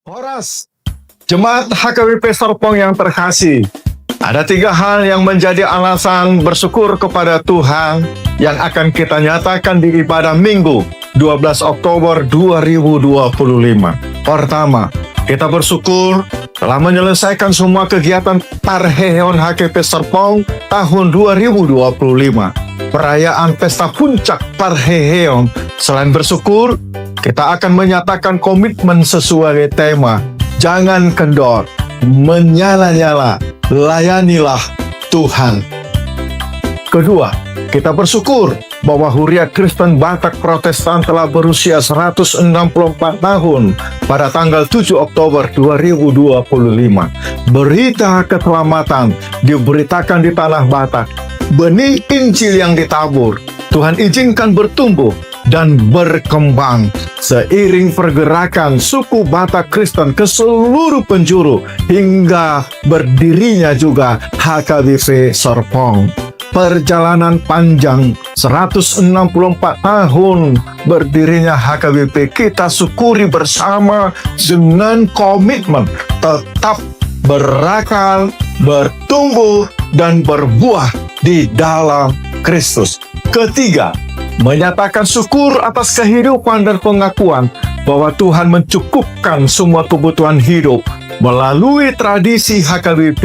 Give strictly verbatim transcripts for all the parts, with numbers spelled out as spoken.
Horas, jemaat H K B P Serpong yang terkasih. Ada tiga hal yang menjadi alasan bersyukur kepada Tuhan yang akan kita nyatakan di ibadah Minggu dua belas Oktober dua ribu dua puluh lima. Pertama, kita bersyukur telah menyelesaikan semua kegiatan parheheon H K B P Serpong tahun dua ribu dua puluh lima. Perayaan pesta puncak parheheon. Selain bersyukur, kita akan menyatakan komitmen sesuai tema, jangan kendor, menyala-nyala, layanilah Tuhan. Kedua, kita bersyukur bahwa Huria Kristen Batak Protestan telah berusia seratus enam puluh empat tahun pada tanggal tujuh Oktober dua ribu dua puluh lima. Berita keselamatan diberitakan di tanah Batak. Benih Injil yang ditabur, Tuhan izinkan bertumbuh dan berkembang seiring pergerakan suku Batak Kristen ke seluruh penjuru hingga berdirinya juga H K B P Serpong. Perjalanan panjang seratus enam puluh empat tahun berdirinya H K B P kita syukuri bersama dengan komitmen tetap berakar, bertumbuh, dan berbuah di dalam Kristus. Ketiga, menyatakan syukur atas kehidupan dan pengakuan bahwa Tuhan mencukupkan semua kebutuhan hidup melalui tradisi H K B P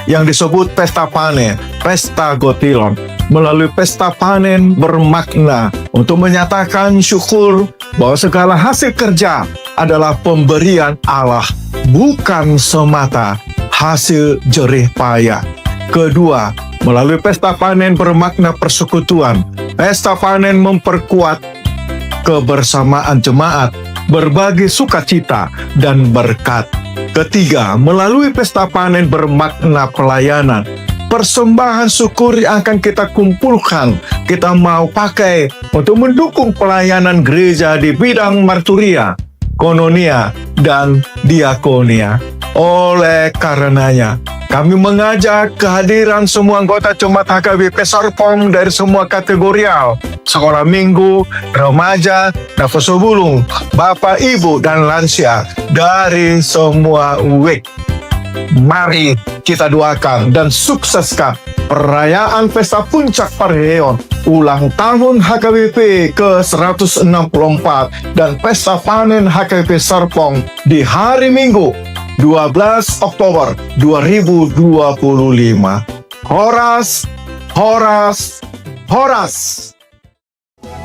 yang disebut pesta panen, pesta gotilon. Melalui pesta panen bermakna untuk menyatakan syukur bahwa segala hasil kerja adalah pemberian Allah, bukan semata hasil jerih payah. Kedua, melalui pesta panen bermakna persekutuan. Pesta panen memperkuat kebersamaan jemaat, berbagi sukacita dan berkat. Ketiga, melalui pesta panen bermakna pelayanan. Persembahan syukur yang akan kita kumpulkan, kita mau pakai untuk mendukung pelayanan gereja di bidang marturia, koinonia, dan diakonia. Oleh karenanya, kami mengajak kehadiran semua anggota jemaat H K B P Serpong dari semua kategorial, sekolah minggu, remaja, naposobulung, bapak, ibu, dan lansia dari semua wijk. Mari kita doakan dan sukseskan perayaan pesta puncak parheheon ulang tahun H K B P ke seratus enam puluh empat dan pesta panen H K B P Serpong di hari Minggu dua belas Oktober dua ribu dua puluh lima. Horas, horas, horas.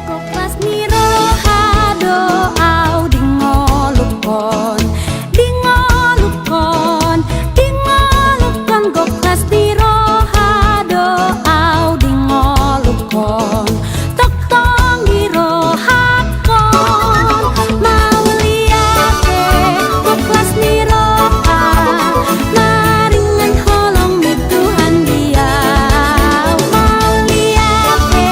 Goklas ni roha do au di ngolungkon, di ngolungkon, di ngolungkon. Goklas ni roha do au di ngolungkon, tongtong di rohangkon. Mauliate, goklas ni roha, maringan holong ni Tuhan di au. Mauliate,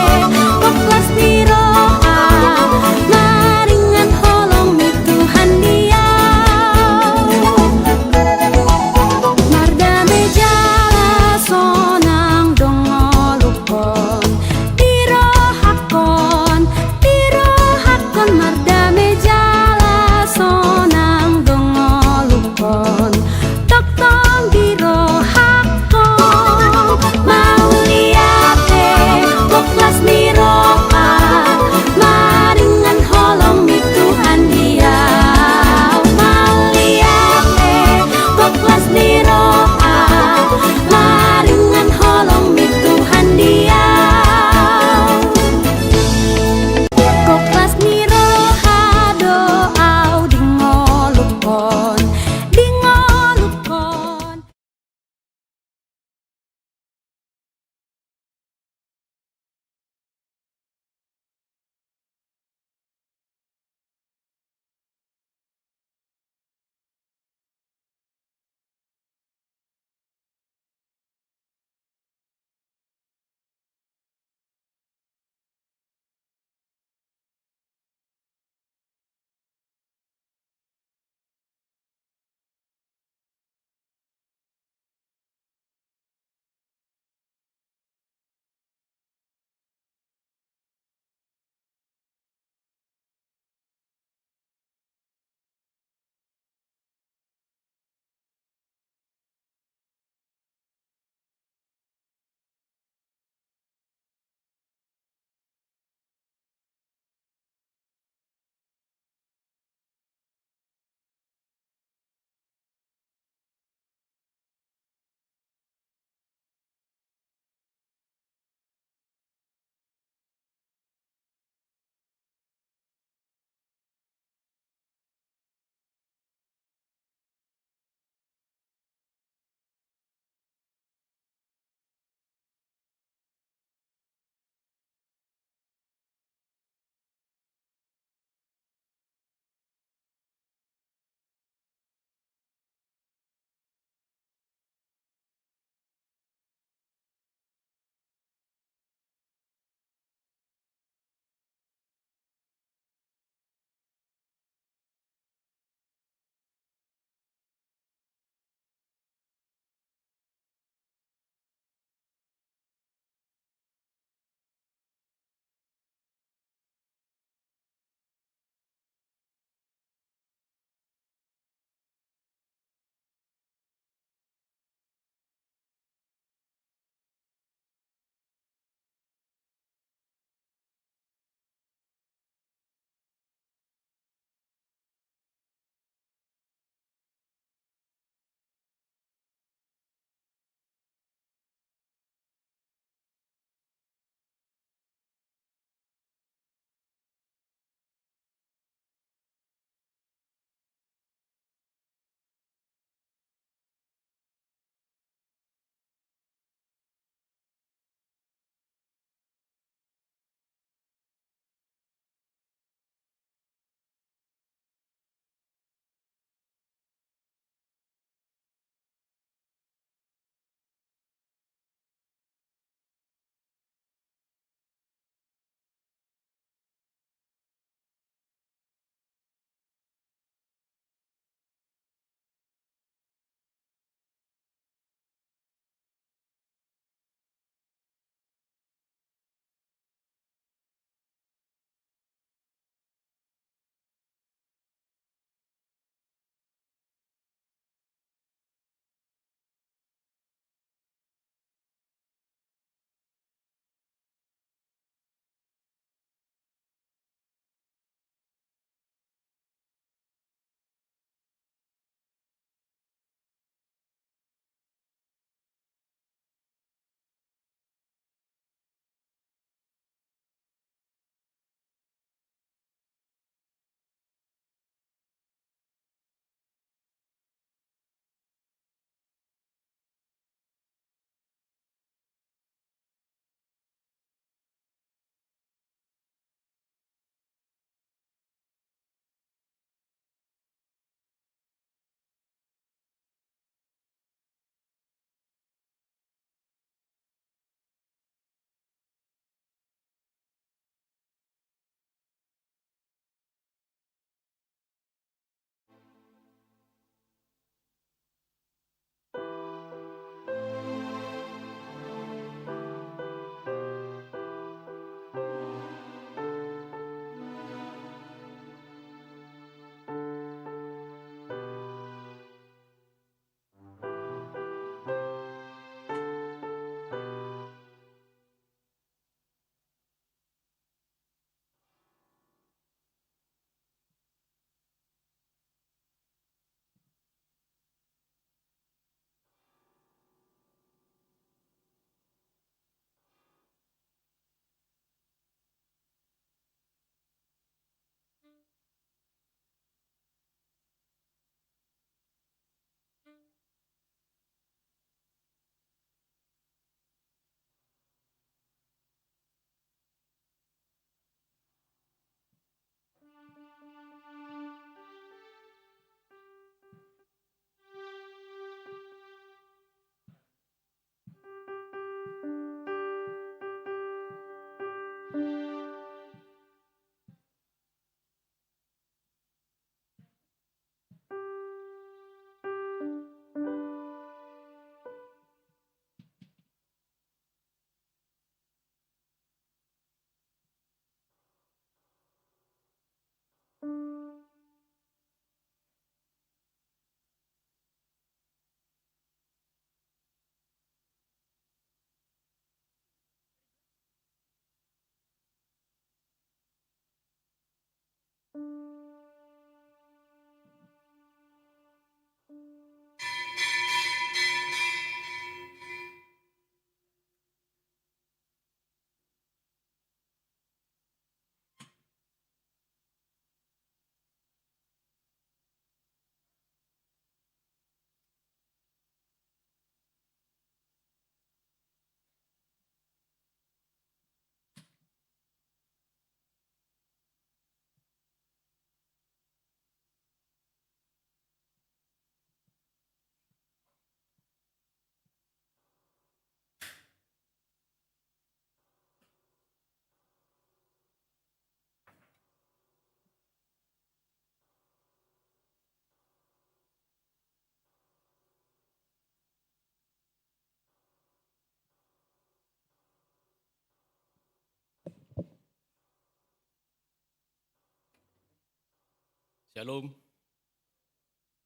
Shalom.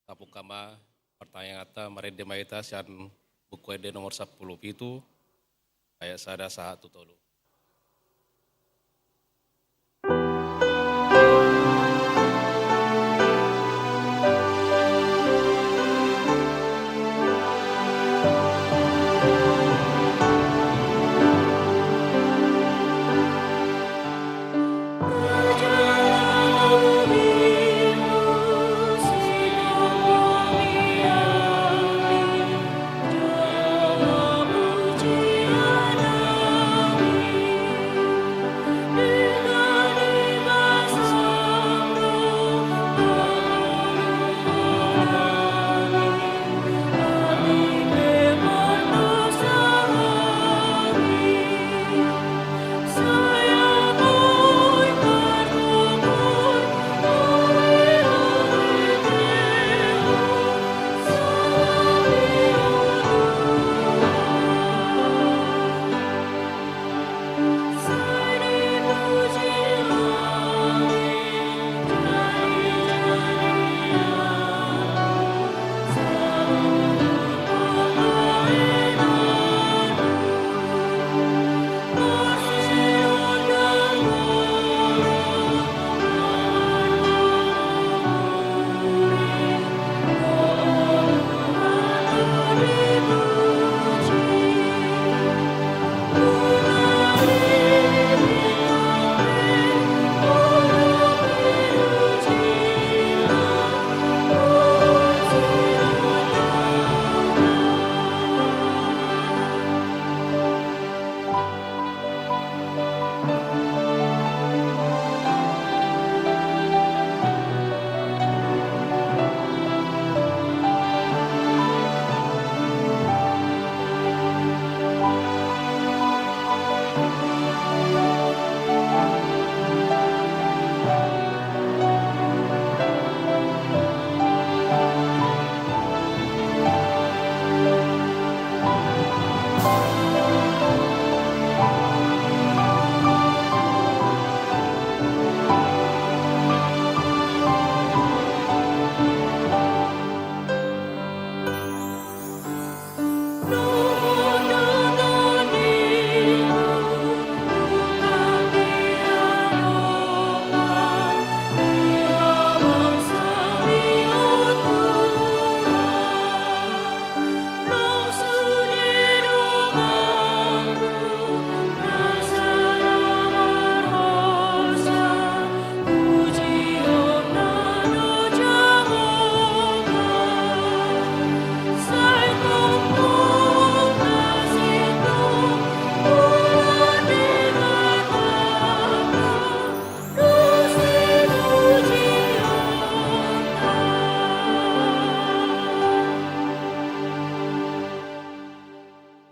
Tapungka ma partangianganta, marende ma hita sian Buku Ende nomor sampulu pitu, ayat sada sahat tu tolu.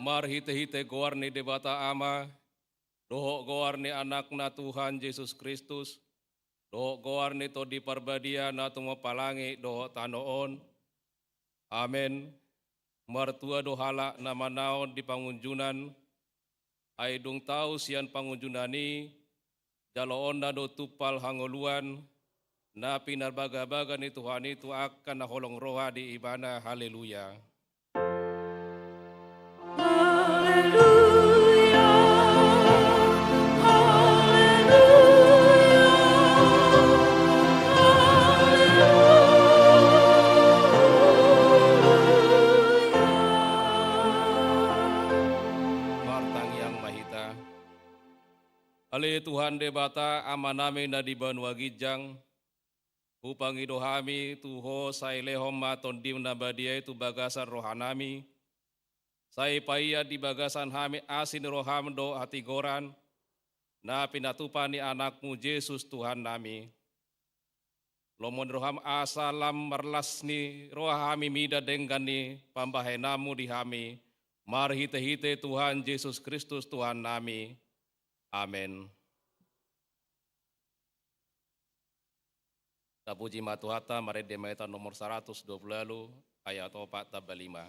Marhitehite goar ni Debata Ama, dohot goar ni Anakna Tuhan Jesus Kristus, dohot goar ni Tondi Parbadia na tumompa langit dohot tano on. Amen. Martua do halak na manaon di pangunjunan, ai dung tau sian pangunjunan i, jaloonna do tumpal hangoluan, na pinarbagabaga ni Tuhan i tu angka na holong roha di Ibana. Haleluya. Haleluya, haleluya, haleluya. Martangiang ma hita. Ale Tuhan Debata, Amanami na di banua ginjang, hupangido hami tu Ho, sai lehon ma Tondim na badia i tu bagasan rohanami, sai paihut di bagasan hami asi ni roham dohot hatigoran, na pinatupa ni Anakmu Jesus Tuhannami. Lomo ni roham asa lam marlas ni roha hami mida denggan ni pambahenanmu di hami, marhitehite Tuhan Jesus Kristus Tuhannami. Amen. Tapuji ma Tuhanta, marende ma hita nomor saratus dua pulu ualu, ayat opat tamba lima.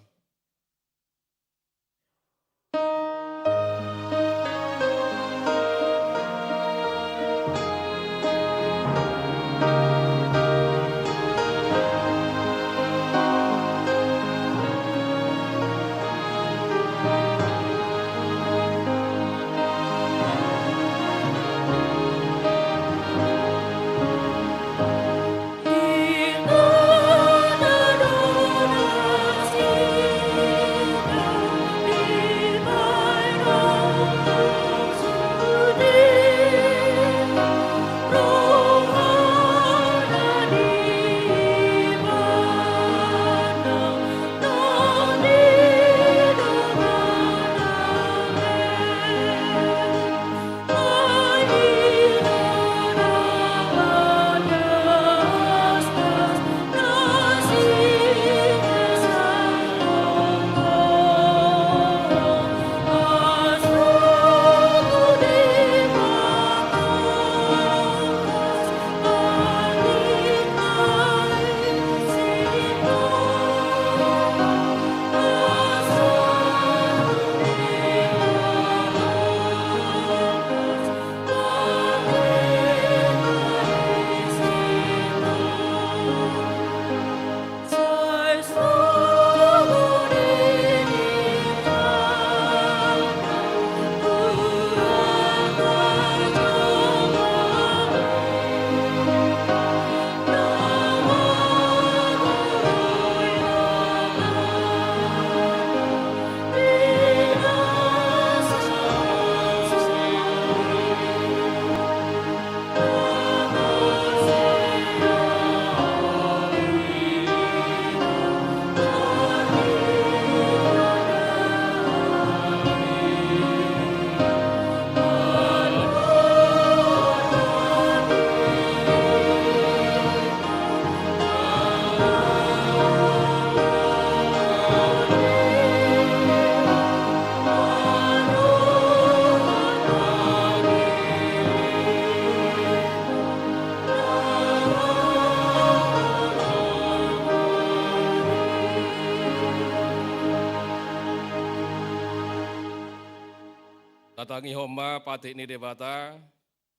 Tangihon ma patik ni Debata,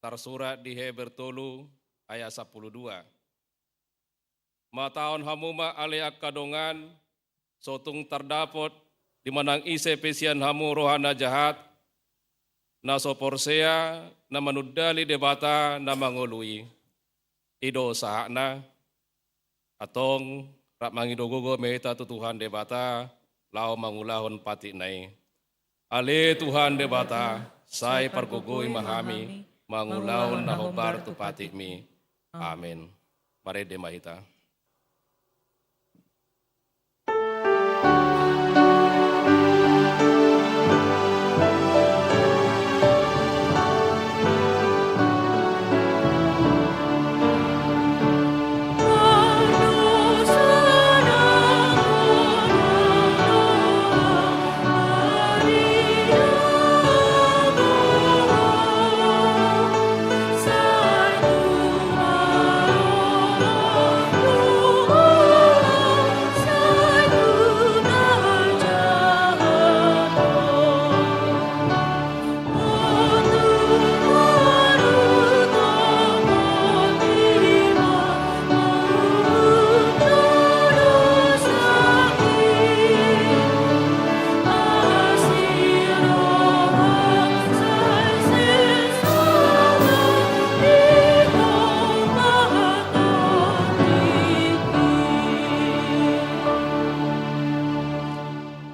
tarsurat di Heber tolu ayat sampulu dua. Mataon hamu ma ale angka dongan, so tung tardapot di manang ise pe sian hamu roha na jahat, na so porsea, na manundali Debata na mangolu i. I do sahatna. Antong rap mangido gogo ma hita tu Tuhan Debata, laho mangulahon patikna i. Ale Tuhan Debata, sai pargogoi ma hami, mangulahon na hombar tu patikmi. Amen. Marende ma hita.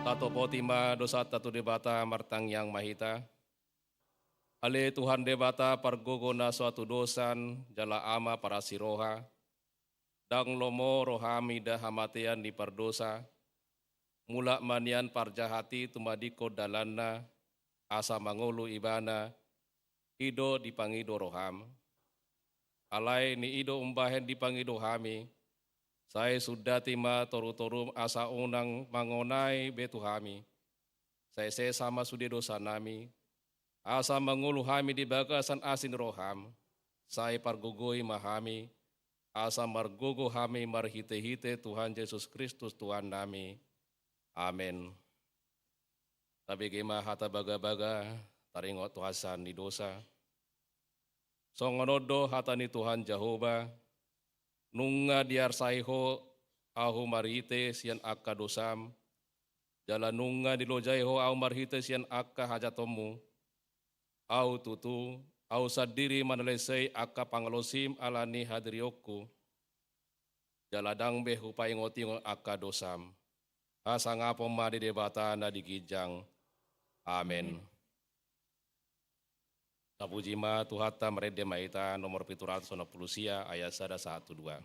Tatopoti ma dosanta tu Debata, martangiang ma hita. Ale Tuhan Debata, pargogo na so hatudosan, jala Ama parasi roha, ndang lomo roham ida hamatean ni pardosa, mulak ma nian parjahat i tumadingkon dalanna, asa mangolu ibana, i do dipangido roham. Alai ni i do umbahen dipangido hami, sai sundati ma torutorum asa unang mangonai be tu hami. Sai sesa ma sude dosanami, asa mangolu hami di bagasan asi ni roham, sai pargogoi ma hami, asa margogo hami marhitehite Tuhan Jesus Kristus Tuhannami. Amen. Tabege ma hata bagabaga, taringot tu hasesaan ni dosa. Songon on do hata ni Tuhan Jahowa, nunga diarsai Ho ahu marhite sian angka dosam, jala nunga dilojai Ho ahu marhite sian angka hajahatonmu. Ahu tutu, ahu sandiri manalensei angka pangalosim ala ni hadirionku, jala ndang be hupaingotingot angka dosam. Hasangapon ma di Debata na di ginjang. Amen. Tapuji ma Tuhanta. Marende ma hita, nomor pitu ratus onom pulu sia, ayat sada sahat tu dua.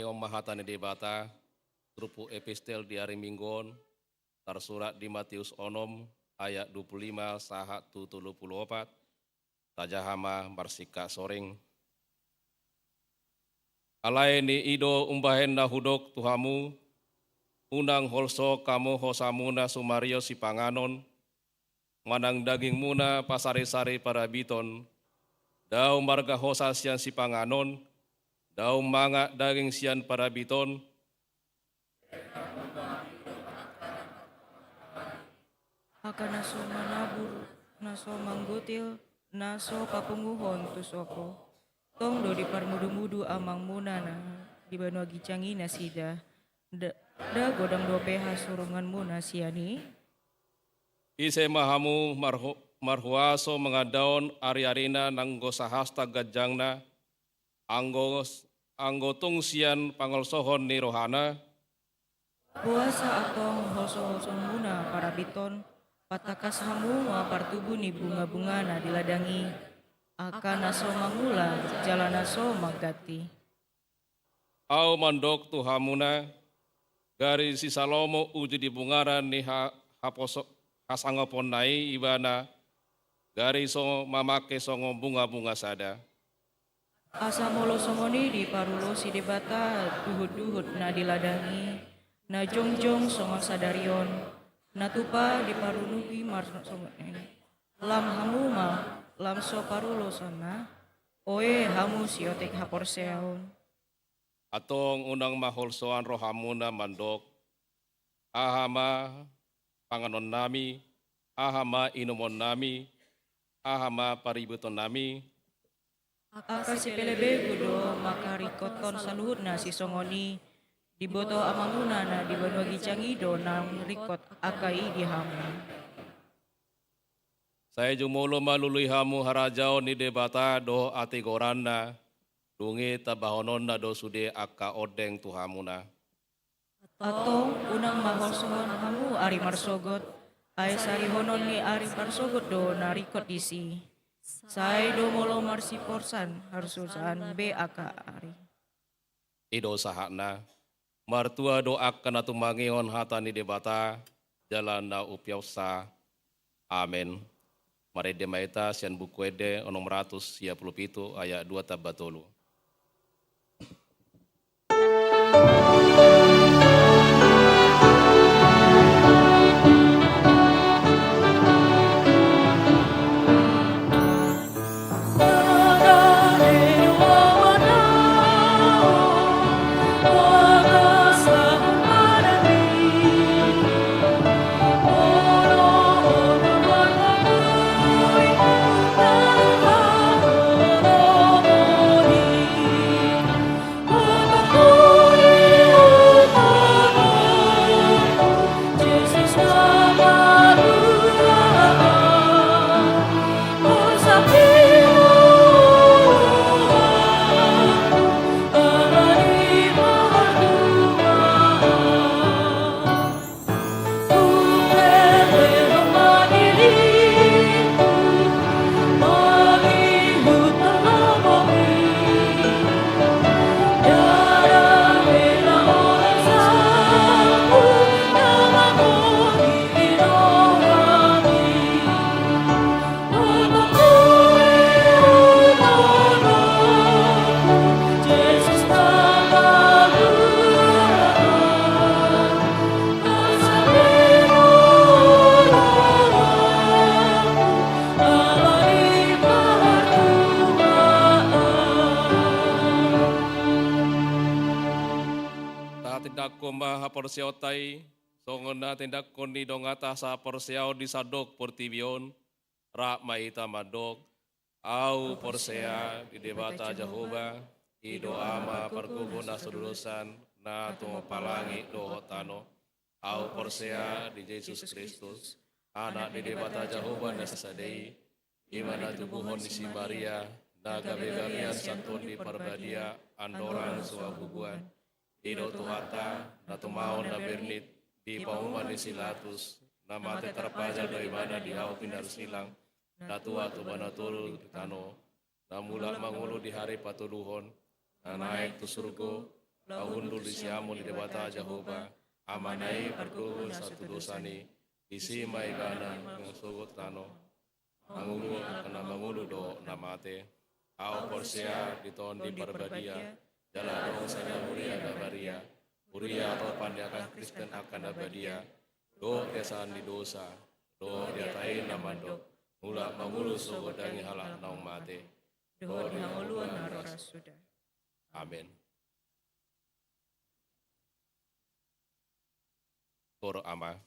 Ima hata ni Debata, turpuk epistel di ari Minggu on, tarsurat di Matius onom ayat dua puluh lima sahat tu tolu puluh opat. Tajaha ma marsingkat soring. Alai ni i do umbahen na hudok tu hamu, unang holso hamu hosamuna sumarion sipanganon, manang dagingmuna pasarisari parabiton, dao marga hosa sian sipanganon, dao mangan daging sian parabiton, angka na so manabur, na so manggotil, na so papunguhon tu sopo. Tong do diparmudumudu Amangmuna na di banua ginjang i nasida. Nda, nda godang dope hasurunganmuna sian i? Ise ma hamu marhu-, marhuaso mangandaon ariarina nanggo sahasta ganjangna, anggo, anggo tung sian pangolsohon ni rohana? Boasa antong holsoholsonmuna parabit on, patangkas hamu ma partubu ni bungabunga na di ladang i, angka na so mangula jala na so mangganti. Ahu mandok tu hamuna, gari si Salomo uju di bungaran ni ha-, haposo-, hasangaponna i ibana, gari so mamangke songon bungabunga sada. Asa molo songon i diparulosi Debata duhutduhut na di ladang i, na jongjong songon sadari on, na tupa diparunupi mar-, songon i. Lam hamu ma, lam so parulosonna, oe hamu siotik haporseaon. Antong unang ma holsoan rohamuna mandok, aha ma panganonnami, aha ma inumonnami, aha ma paributonnami. Angka sipelebegu do mangkaringkothon saluhutna sisongon i, diboto Amangmuna na di banua ginjang i do naung ringkot angka i di hamu. Sai jumolo ma lului hamu harajaon ni Debata dohot hatigoranna, dung i tambahononna do sude angka ondeng tu hamuna. Antong unang ma holsohon hamu ari marsogot, ai sarihonon ni ari marsogot do na ringkot disi. Sai do molo marsiporsan, harsusan be angka ari. I do sahatna, martua do angka na tumangihon hata ni Debata, jala na umpeopsa. Amen. Marende ma hita sian Buku Ende onom ratus sia pulu pitu ayat dua tamba tolu. Tatindangkon ma haporseaonta i, songon na tinindangkon ni donganta sahaporseaon di sandok portibi on, rap ma hita mandok, ahu porsea di Debata Jahowa, i do Ama pargogo na so doldosan, na tumompa langit dohot tano. Ahu porsea di Jesus Kristus, Anak ni Debata Jahowa na sasada i, i ma na tubuhon ni si Maria, na gabe gabean sian Tondi Parbadia, andorang so habubuhan. I do Tuhanta, na tumaon na bernit, di pauma ni si Latus, na mate tarpajal do ibana di hau pinarsilang, na tuat tu bana toru di tano, na mulak mangolu di hari patoluhon, na naek tu surgo, Laho hundul di siamun ni Debata Jahowa, Amana i pargogo na so tudosan i, disi ma ibana mangsogot tano. Mangolu angka na mangolu dohot na mate. Ahu porsea di Tondi Parbadia, jala adong sada huria na badia, huria otopan ni angka Kristen angka na badia, dohot di hasesaan ni dosa, dohot di hata i na mandok, mulak mangolu sogot daging halak naung mate, dohot di hangoluan na horas suda. Amen. Torop, Ama.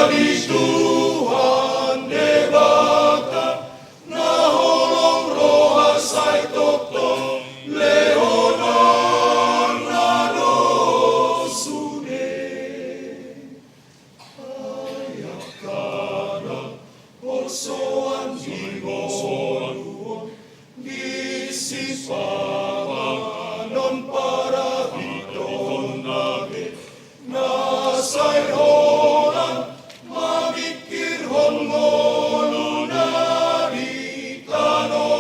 Di Tuhan Debata na holong roha sai tongtong, lehonan na dos sude. Ai angka na borsoan di ngolu on, disi pamanganon parabitonna be, na sai holan mamingkirhon ngoluna di tano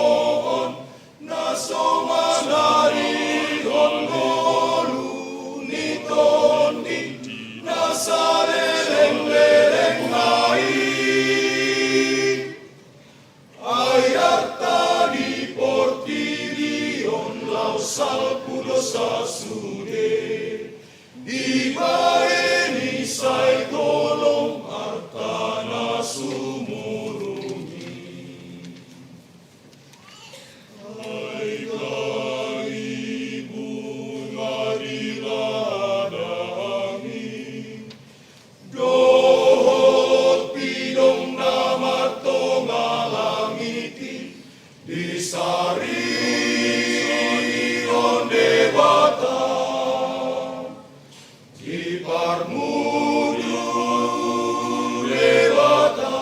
on, na so manarihon ngolu ni Tondi na saleleng-lelengna i. Ai arta ni portibi on laos salpu dosa sude, dibaen i sai tolong arta na sumurung i. Ai gari bunga di ladang i, dohot pidong na martonga langit i, disarihon Debata, diparmudu Debata.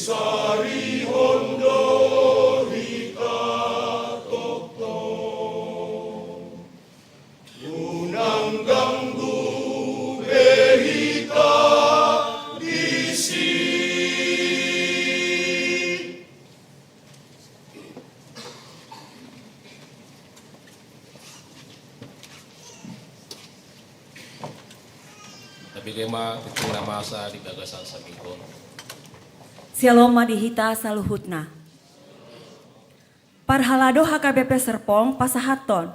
Sarihon do hita tongtong, unang ganggu be hita disi. Tapi dia ma penting nama asa di bagasan saminggu. Syalom ma di hita saluhutna. Parhalado H K B P Serpong pasahathon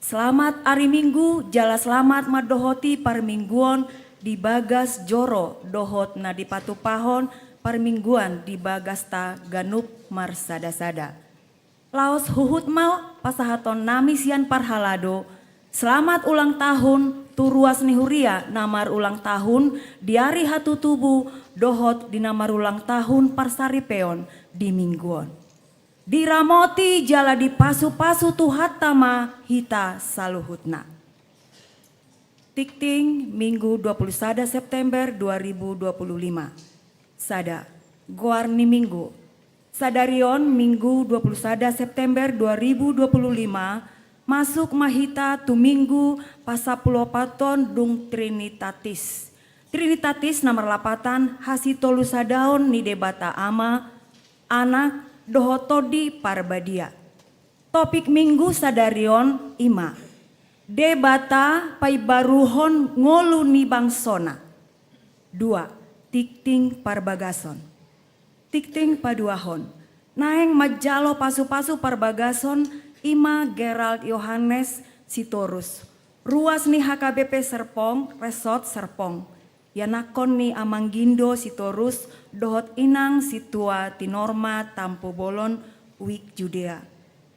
selamat ari Minggu jala selamat mandohoti parmingguon di bagas joro dohot na dipatupahon parmingguan di bagasta ganup marsada-sada. Laos huhut ma pasahaton nami sian parhalado selamat ulang tahun tu ruas ni huria na marulang tahun di ari hatutubu dohot di na marulang tahun parsaripeon di minggu on. Diramoti jala dipasupasu Tuhanta ma hita saluhutna. Tingting, Minggu dua puluh sada September dua ribu dua puluh lima. Sada, goar ni Minggu. Sadari on Minggu dua puluh sada September dua ribu dua puluh lima, masuk ma hita tu Minggu pasampuluopathon dung Trinitatis. Trinitatis na marlapatan hasitolusadaon ni Debata Ama, Anak, dohot Tondi Parbadia. Topik Minggu sadari on i ma: Debata paimbaruhon ngolu ni bangsoNa. Dua, tingting parbagason. Tingting paduahon. Naeng manjalo pasupasu parbagason i ma Gerald Yohanes Sitorus, ruas ni H K B P Serpong, Resort Serpong. Ianakhon ni Amang Gindo Sitorus dohot Inang Situa Tinorma Tampubolon, Wijk Judea,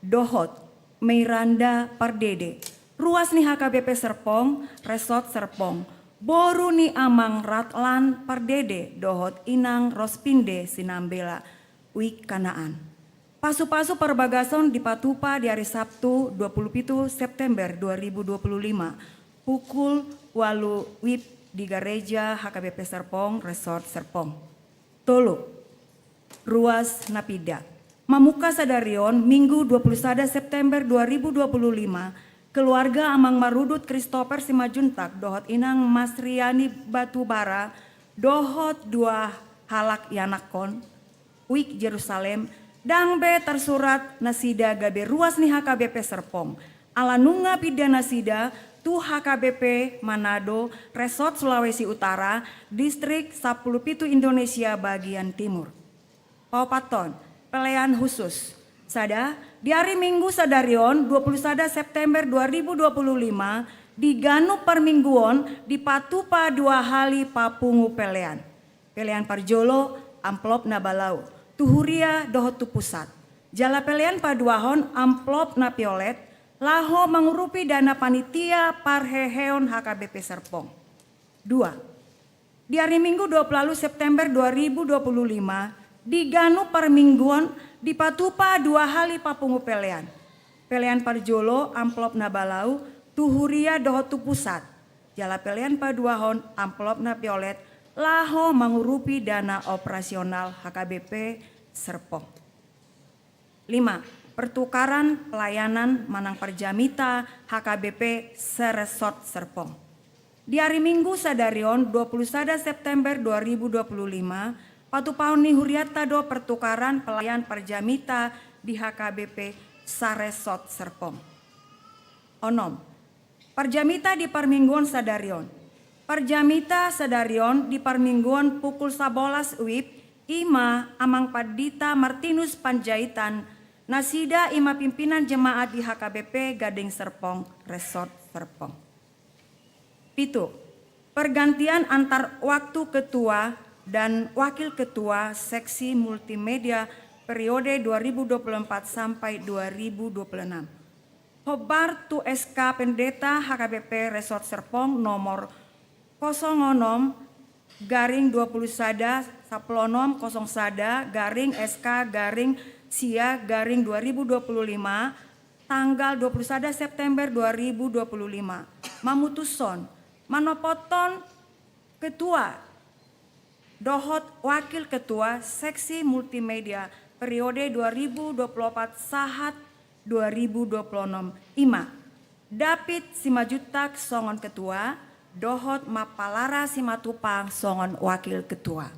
dohot Meiranda Pardede, ruas ni H K B P Serpong, Resort Serpong, boru ni Amang Radlan Pardede dohot Inang Rospinde Sinambela, Wijk Kanaan. Pasupasu parbagason dipatupa di ari Sabtu dua puluh pitu September dua ribu dua puluh lima, pukul ualu W I B di Gareja H K B P Serpong, Resort Serpong. Tolu, ruas na pinda. Mamungka sadari on Minggu dua puluh sada September dua ribu dua puluh lima, keluarga Amang Marudut Christopher Simanjuntak dohot Inang Masriani Batubara dohot dua halak ianakhon, Wijk Jerusalem, ndang be tarsurat nasida gabe ruas ni H K B P Serpong, ala nunga pinda nasida tu H K B P Manado, Resort Sulawesi Utara, Distrik sampulu pitu Indonesia bagian timur. Paopathon, pelean khusus. Sada, di ari Minggu sadari on dua puluh sada September dua ribu dua puluh lima, di ganup parmingguon dipatupa dua hali papungu pelean. Pelean parjolo, amplop na balau, tu huria dohot tu pusat. Jala pelean paduahon, amplop na piolet, laho mangurupi dana panitia parheheon H K B P Serpong. Dua, di ari Minggu dua puluh ualu September dua ribu dua puluh lima, di ganup parmingguon dipatupa dua hali papungu pelean. Pelean parjolo, amplop na balau, tu huria dohot tu pusat. Jala pelean paduahon, amplop na piolet, laho mangurupi dana operasional H K B P Serpong. Lima, pertukaran pelayanan manang parjamita H K B P se-Resort Serpong. Di ari Minggu sadari on dua puluh sada September dua ribu dua puluh lima, patupaon ni hurianta do pertukaran pelayan parjamita di H K B P sa-Resort Serpong. Onom, parjamita di parmingguon sadari on. Parjamita sadari on di parmingguon pukul sabolas W I B, i ma Amang Pandita Martinus Panjaitan, nasida i ma pimpinan jemaat di H K B P Gading Serpong, Resort Serpong. Pitu, pergantian antar waktu ketua dan wakil ketua seksi multimedia periode dua ribu dua puluh empat sampai dua ribu dua puluh enam. Hombar tu S K Pendeta H K B P Resort Serpong nomor kosong onom garing dua puluh sada, sampulu onom kosong sada garing S K garing sia garing dua ribu dua puluh lima, tanggal dua puluh sada September dua ribu dua puluh lima, mamutushon manopothon ketua dohot Wakil Ketua Seksi Multimedia periode dua ribu dua puluh opat sahat dua ribu dua puluh onom, i ma David Simanjuntak songon Ketua, dohot Mapalara Simatupang songon Wakil Ketua.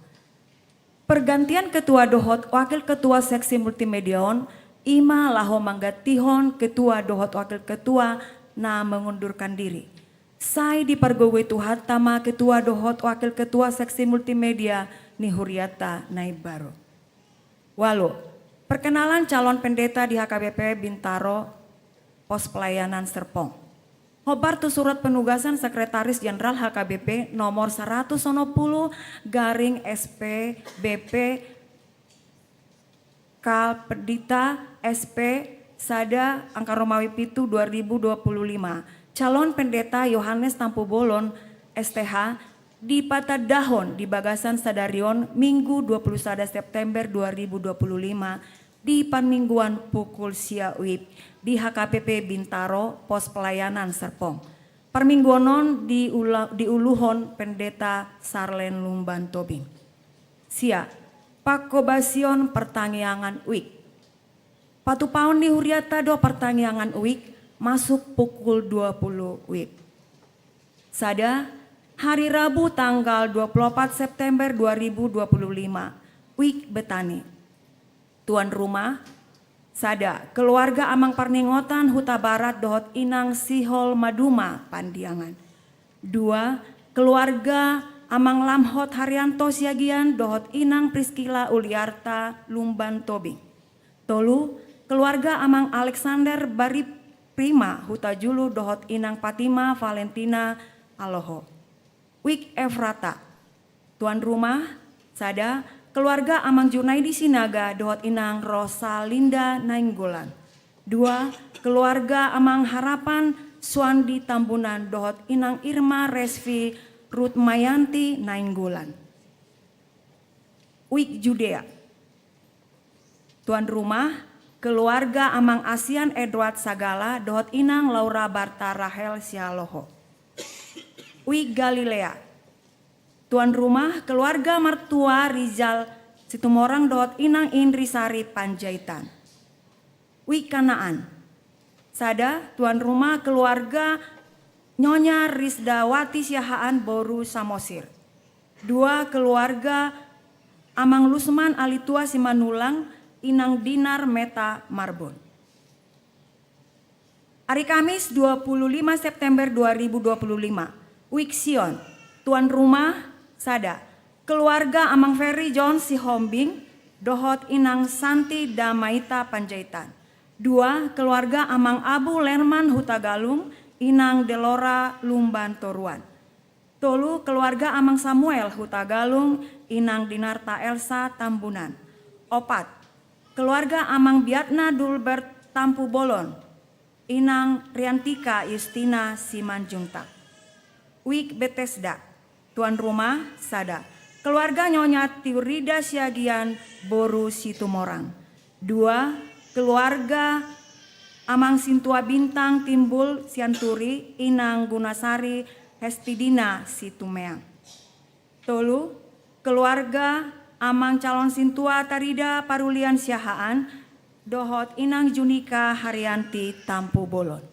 Pergantian Ketua dohot Wakil Ketua Seksi Multimedia on, i ma laho manggantihon Ketua dohot Wakil Ketua na mengundurkan diri. Sai dipargogoi Tuhanta ma Ketua dohot Wakil Ketua Seksi Multimedia ni hurianta na imbaru. Ualu, perkenalan calon pendeta di H K B P Bintaro, Pos Pelayanan Serpong. Hombar tu surat penugasan Sekretaris Jenderal H K B P nomor saratus onom pulu garing S P B P Kal Pendita S P sada angka Romawi pitu dua ribu dua puluh lima. Calon Pendeta Yohanes Tampubolon, S T H, dipatandahon di bagasan sadari on, Minggu dua puluh sada September dua ribu dua puluh lima, di parmingguan pukul sia wib di H K B P Bintaro, Pos Pelayanan Serpong. Parmingguan on diula-, diuluhon Pendeta Sarlen Lumban Tobing. Sia, pangkobasion partangiangan wik. Patupaon ni hurianta do partangiangan wik masuk pukul dua puluh wib. Sada, hari Rabu tanggal dua puluh opat September dua ribu dua puluh lima, wik Betani. Tuan rumah, sada, keluarga Amang Parningotan Hutabarat dohot Inang Sihol Maduma Pandiangan. Dua, keluarga Amang Lamhot Haryanto Siagian dohot Inang Priskila Uliarta Lumban Tobing. Tolu, keluarga Amang Alexander Bariprima Hutajulu dohot Inang Patima Valentina Aloho. Wik Efrata. Tuan rumah, sada, keluarga Amang Junaidi Sinaga dohot Inang Rosalinda Nainggolan. Dua, keluarga Amang Harapan Suandi Tambunan dohot Inang Irma Resvi Rutmayanti Nainggolan. Wik Judea. Tuan rumah, keluarga Amang Asian Edward Sagala dohot Inang Laura Barta Rahel Sialoho. Wik Galilea. Tuan rumah, keluarga Martua Rizal Situmorang dohot Inang Indri Sari Panjaitan. Wik Kanaan. Sada, tuan rumah, keluarga Nyonya Risdawati Siahaan boru Samosir. Dua, keluarga Amang Lusman Alitua Simanulang, Inang Dinar Meta Marbun. Hari Kamis, dua puluh lima September dua ribu dua puluh lima, Wik Sion. Tuan rumah, sada, keluarga Amang Ferry John Sihombing dohot Inang Santi Damaita Panjaitan. Dua, keluarga Amang Abu Lerman Hutagalung, Inang Delora Lumban Toruan. Tolu, keluarga Amang Samuel Hutagalung, Inang Dinarta Elsa Tambunan. Opat, keluarga Amang Biatna Dulbert Tampubolon, Inang Riantika Justina Simanjuntak. Wik Betesda. Tuan rumah, sada, keluarga Nyonya Tiurida Siagian boru Situmorang. Dua, keluarga Amang Sintua Bintang Timbul Sianturi, Inang Gunasari Hestidina Situmeang. Tolu, keluarga Amang Calon Sintua Tarida Parulian Siahaan dohot Inang Junika Haryanti Tampubolon.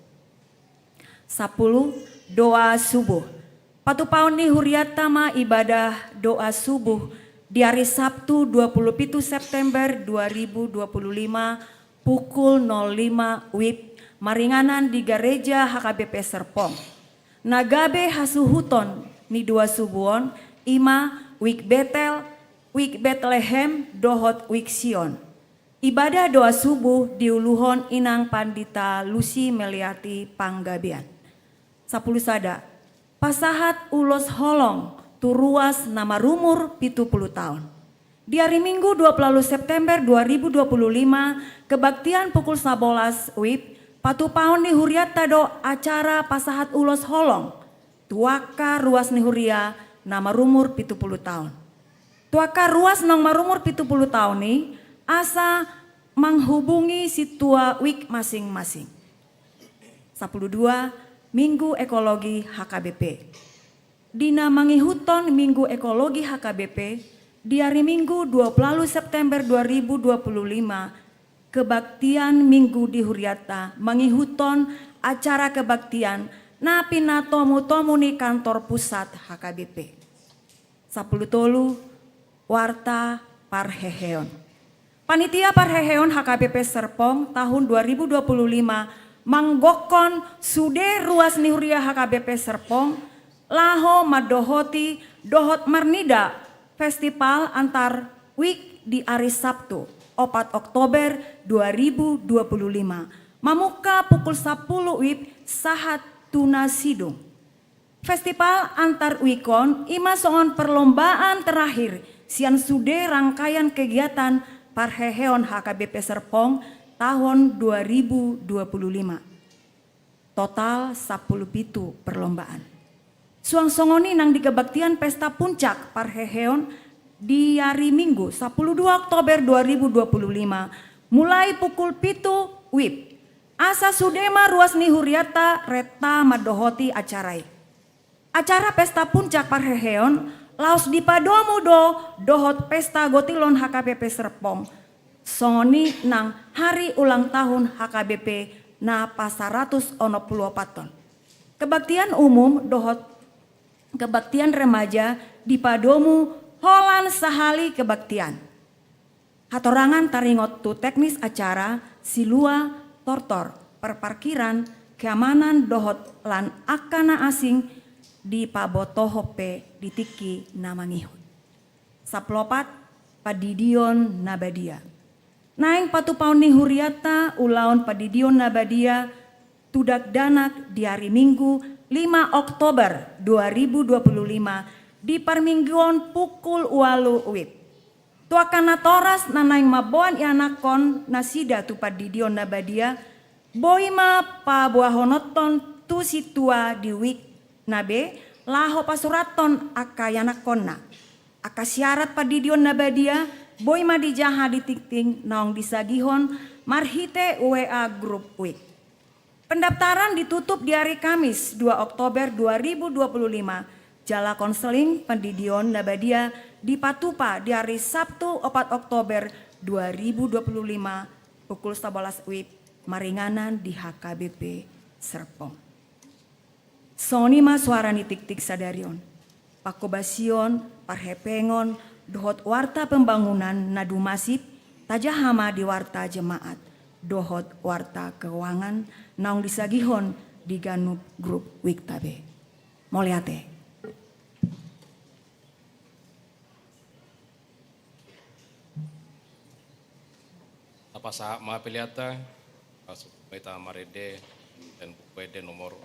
Sapuluh, doa subuh. Patupaon ni hurianta ma ibadah doa subuh di hari Sabtu dua puluh pitu September dua ribu dua puluh lima pukul nol lima wib maringanan di Gareja H K B P Serpong. Na gabe hasuhuton ni doa subuh on i ma wik Betel, wik Betlehem dohot wik Sion. Ibadah doa subuh diuluhon Inang Pandita Lusi Meliati Panggabean. Sapuluh sada. Pasahat ulos holong tu ruas na marumur pitu puluh taon. Di hari Minggu dua puluh September dua ribu dua puluh lima, kebaktian pukul sabolas wib, patupaon ni hurianta do acara pasahat ulos holong tu angka ruas ni huria na marumur pitu puluh taon. Tu angka ruas naung marumur pitu puluh taon i, asa manghubungi sintua wik masing-masing. Sapuluh dua, Minggu Ekologi H K B P. Di na mangihuthon Minggu Ekologi H K B P, Di ari Minggu dua puluh September dua ribu dua puluh lima, kebaktian Minggu di hurianta mangihuthon acara kebaktian na pinatomu-tomu ni kantor pusat H K B P. Sampulu tolu, warta parheheon. Panitia parheheon H K B P Serpong tahun dua ribu dua puluh lima manggokhon sude ruas ni huria H K B P Serpong laho mandohoti dohot marnida festival antar wijk di ari Sabtu, opat Oktober dua ribu dua puluh lima, mamungka pukul sampulu wib sahat tu na sidung. Festival antar wijk on i ma songon perlombaan terakhir sian sude rangkaian kegiatan parheheon H K B P Serpong tahun dua ribu dua puluh lima. Total sampulu pitu perlombaan. Suang songon i nang di kebaktian pesta puncak parheheon di ari Minggu sampulu dua Oktober dua ribu dua puluh lima, mulai pukul pitu wib, asa sude ma ruas ni hurianta renta mandohoti acara i. Acara pesta puncak parheheon laos dipadomu do dohot pesta gotilon H K B P Serpong, songon i nang hari ulang tahun H K B P na pasaratus onom pulu opat on. Kebaktian umum dohot kebaktian remaja dipadomu holan sahali kebaktian. Hatorangan taringot tu teknis acara, silua, tortor, parparkiran, keamanan dohot lan angka na asing dipabotohon pe di tingki na mangihut. Sampulu opat, pandidion na badia. Naeng patupaon ni hurianta ulaon pandidion na badia tu dakdanak di ari Minggu lima Oktober dua ribu dua puluh lima di parmingguon pukul ualu wib. Tu angka natoras na naeng mamboan ianakhon nasida tu pandidion na badia, boi ma paboahononhon tu sintua di wijk na be laho pasurathon angka ianakhonna. Angka syarat pandidion na badia boi ma dijaha di tingting naung disagihon marhite W A grup wijk. Pendaftaran ditutup di ari Kamis dua Oktober dua ribu dua puluh lima, jala konseling pandidion na badia dipatupa di ari Sabtu opat Oktober dua ribu dua puluh lima pukul sabolas wib maringanan di H K B P Serpong. Songon i ma suara ni tingting sadari on. Panghobasion, parhepengon, dohot warta pembangunan na dumasip, tajaha ma di warta jemaat, dohot warta keuangan naung disagihon di ganup grup wijk ta be. Mauliate. Tapasahat ma pelean ta, langsung hita marende, dan buku ende nomor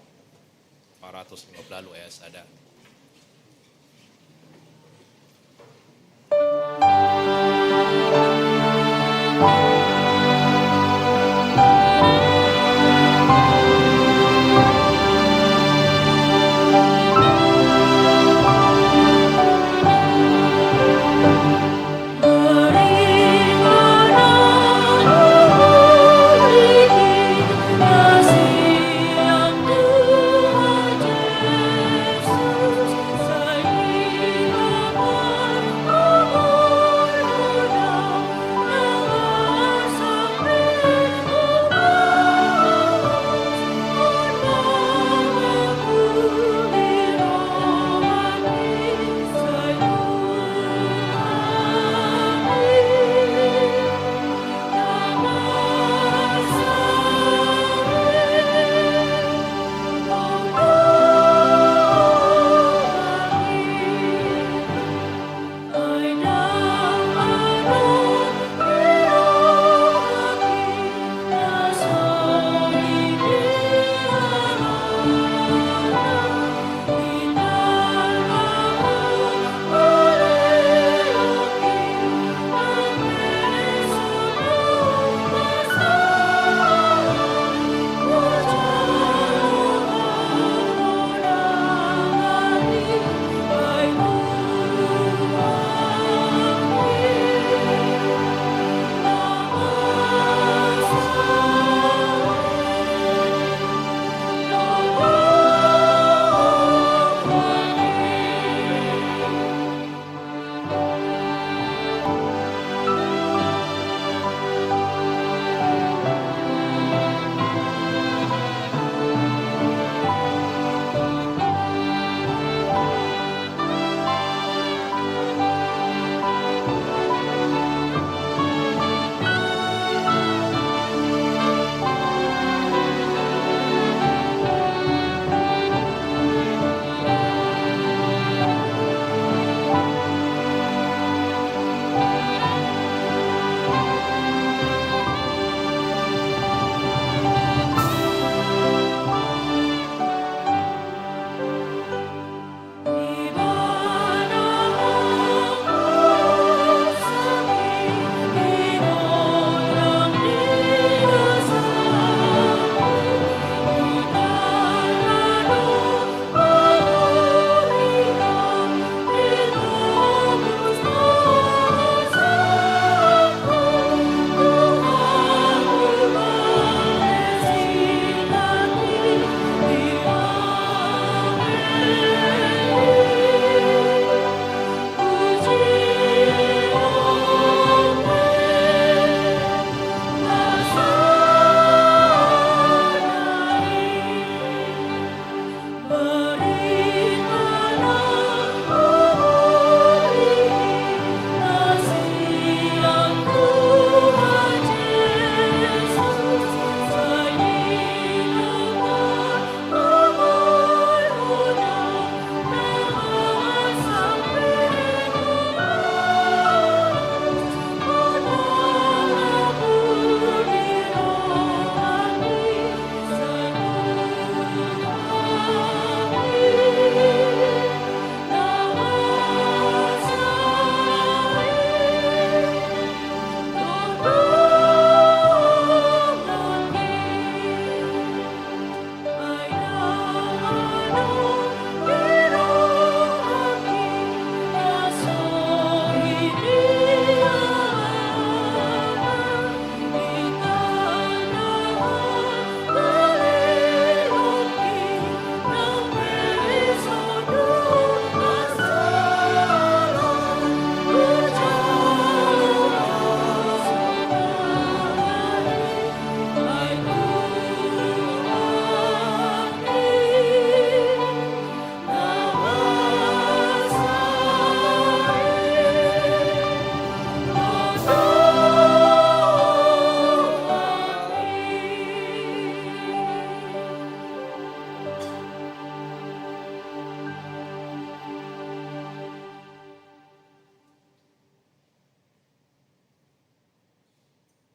empat ratus lima puluh ayat sada.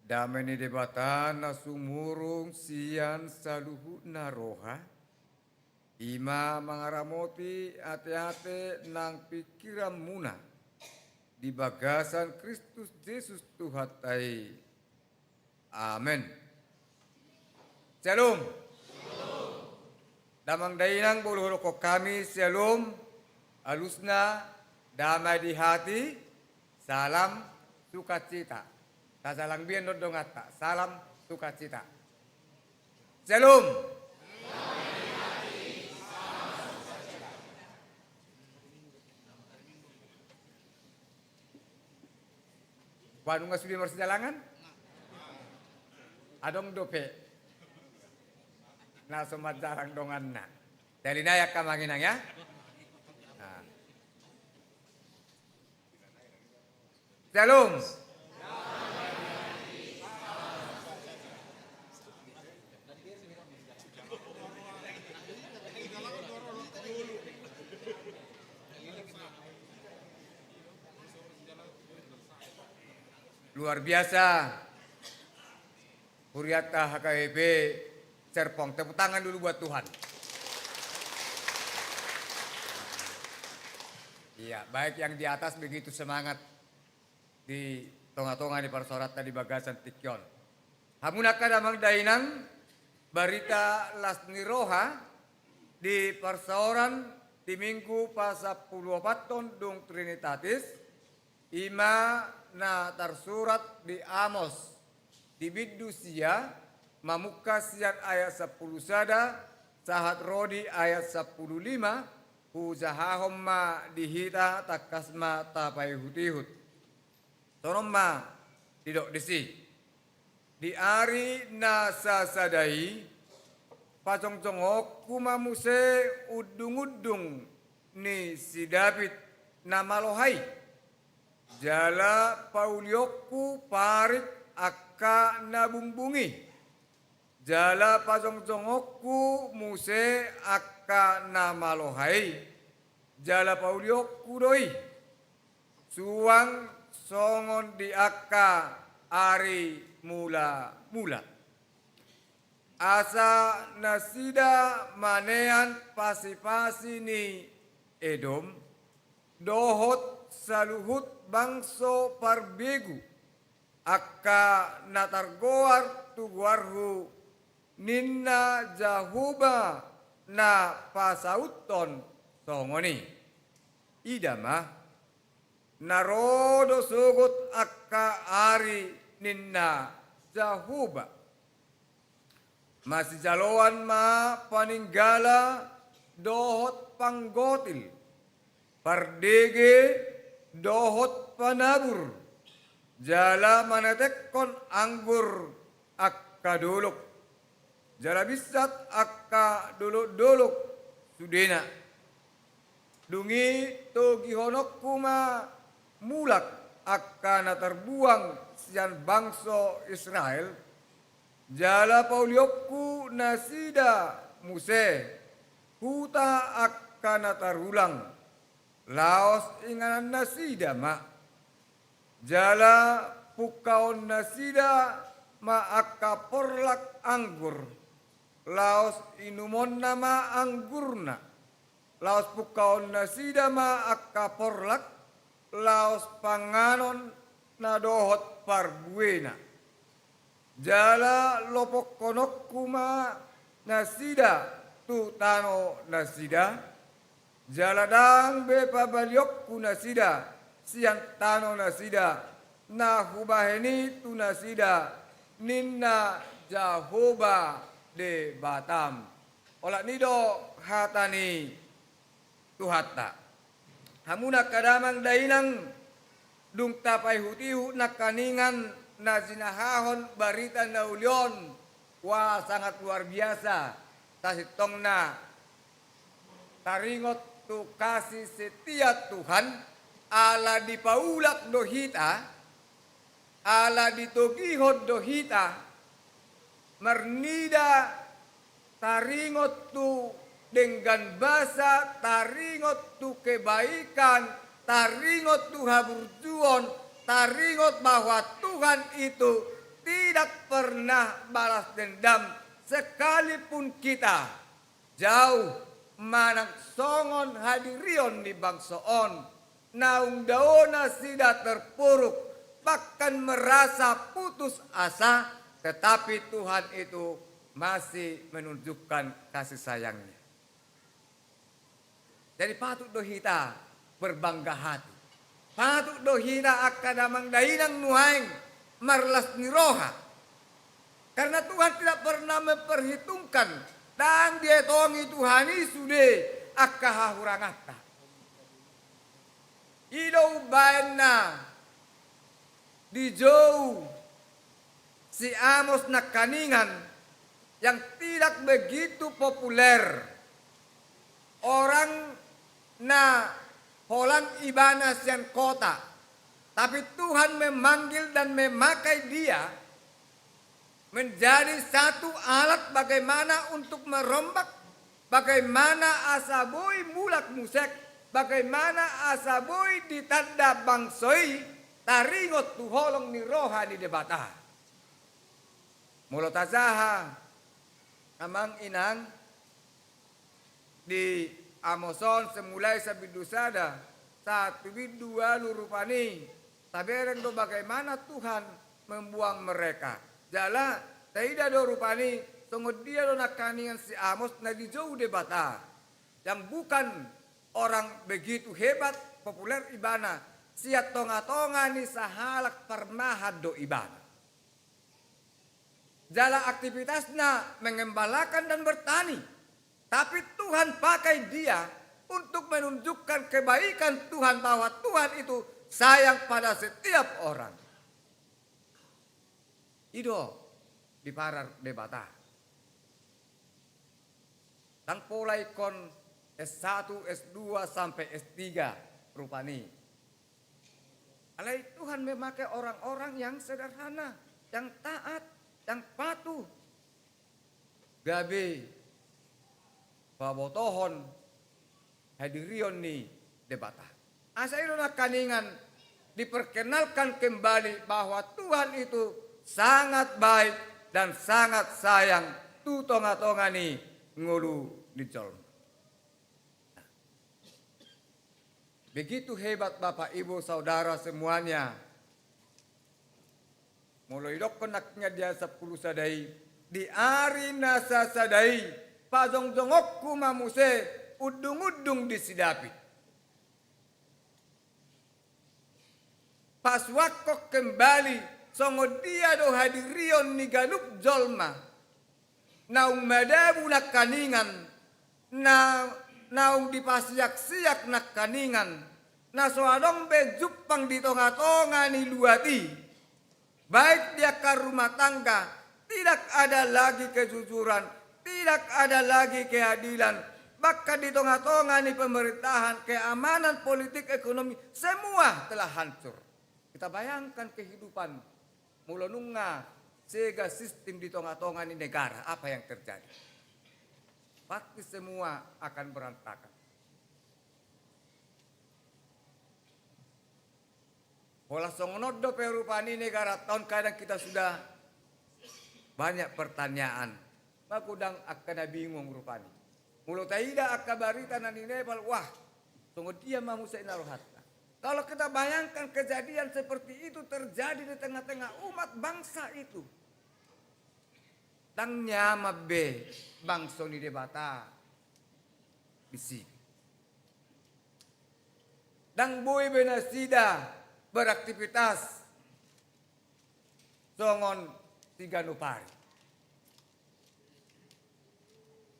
Dame ni Debata na sumurung sian saluhutna roha, i ma mangaramoti ateate nang pingkiranmuna di bagasan Kristus Jesus Tuhanta i. Amen. Syalom. Damang dainang, molo hudokhon hami syalom, alusna damai di hati, salam sukacita. Tajalang be annon donganta, salam sukacita. Syalom. Ba nunga sude marsijalangan? Adong dope na so manjalang donganna. Jadi naik ka manginang ya. Nah. Syalom. Luar biasa. Hurianta H K B P Serpong, tepuk tangan dulu buat Tuhan. Iya, baik yang di atas begitu semangat di tonga-tonga ni parsaoranta di bagasan tingki on. Hamu angka damang dainang, barita las ni roha di parsaoran di Minggu pasampuluopathon dung Trinitatis, i ma na tarsurat di Amos, di bindu sia, mamungka sian ayat sampulu sada, sahat ro di ayat sampulu lima, hujahahon ma di hita, tangkas ma tapaihut-ihut. Songon on ma didok disi. Di ari na sasada i, pajongjongonku ma muse undung-undung ni si Daud na maloha i. Jala paulionku parik angka na bungbung i. Jala pajongjongonku muse angka na maloha i. Jala paulionku do i. Suang songon di angka ari mula-mula. Asa nasida manean pasi-pasi ni Edom, dohot saluhut bangso parbegu, angka na targoar tu goarhu, ninna Jahowa na pasauthon songon i. Ida ma, na ro do sogot angka ari, ninna Jahowa. Masijaloan ma paninggala dohot panggotil, pardege dohot panabur, jala manetekkon anggur angka dolok, jala binsat angka dolok-dolok sudena. Dung i togihononku ma mulak angka na tarbuang sian bangso Israel, jala paulionku nasida muse huta angka na tarulang, laos inganan nasida ma. Jala pungkaon nasida ma angka porlak anggur, laos inumonna ma anggurna, laos pungkaon nasida ma angka porlak, laos panganon na dohot parbuena. Jala lopokhononku ma nasida tu tano nasida, jala ndang be pabalionku nasida sian tano nasida, na hubahen i tu nasida, ninna Jahowa Debatam. Olat ni do hata ni Tuhanta. Hamu angka damang dainang, dung tapaihut-ihut nangkaningan na jinahahon barita na uli on, wah, sangat luar biasa. Sasintongna taringot tu kasih setia Tuhan, ala dipaulak do hita, ala ditogihon do hita, marnida taringot tu denggan basa, taringot tu kebaikan, taringot tu haburjuon, taringot bahwa Tuhan itu tidak pernah balas dendam, sekalipun kita jauh manang songon hadirion ni bangso on, naung dao nasida terpuruk, bahkan merasa putus asa, tetapi Tuhan itu masih menunjukkan kasih sayang-Nya. Jadi patut do hita berbangga hati. Patut do hita angka damang dainang nuaeng marlas ni roha. Karena Tuhan tidak pernah memperhitungkan, ndang dietongi Tuhan i sude angka hahuranganta. I do umbahen na dijou si Amos nangkaningan yang tidak begitu populer. Orang na holan ibana sian kota, tapi Tuhan memanggil dan memakai dia menjadi satu alat bagaimana untuk merombak, bagaimana asa boi mulak muse, bagaimana asa boi ditanda bangso i taringot tu holong ni roha ni Debata. Molo tajaha, amang inang, di Amos on, sai mulai sa bindu sada sahat tu bindu ualu rupani, tabereng do bagaimana Tuhan membuang mereka. Jala taida do rupani songon dia do nangkaningan si Amos na dijou Debata, yang bukan orang begitu hebat, populer ibana, sian tonga-tonga ni sahalak parmahan do ibana. Jala aktivitasna mengembalakan dan bertani. Tapi Tuhan pakai dia untuk menunjukkan kebaikan Tuhan, bahwa Tuhan itu sayang pada setiap orang. I do diparar Debata. Ndang pola ingkon S satu, S dua, sampai S tiga rupani. Alai Tuhan memakai orang-orang yang sederhana, yang taat, yang patuh. Gabe pabotohon hadirion ni Debata. Asa i do nangkaningan diperkenalkan kembali bahwa Tuhan itu sangat baik dan sangat sayang tu tonga-tonga ni ngolu ni jolma. Begitu hebat, Bapak, Ibu, Saudara semuanya. Molo idokkon nangkin di ayat sampulu sada i, di ari na sasada i pajongjongonku ma muse undung-undung di si David. Pasuakkon kembali songon dia do hadirion ni ganup jolma. Naung madabu nangkaningan, na, naung dipasiak-siak nangkaningan, na so adong be jumpang di tonga-tonga ni luat i. Baik di angka rumah tangga, tidak ada lagi kejujuran, tidak ada lagi keadilan, bahkan di tonga-tonga ni pemerintahan, keamanan politik, ekonomi, semua telah hancur. Kita bayangkan kehidupan molo nunga sega sistem di tonga-tonga ni negara, apa yang terjadi? Pasti semua akan berantakan. Pola songon on dope rupani negara on, kadang kita sudah banyak pertanyaan. Magodang angka na bingung rupani. Molo taida angka barita na di Nepal, wah, songon dia ma muse na rohanta. Kalau kita bayangkan kejadian seperti itu terjadi di tengah-tengah umat bangsa itu, ndang nyaman be bangso ni Debata disi. Ndang boi be nasida beraktivitas songon siganup ari.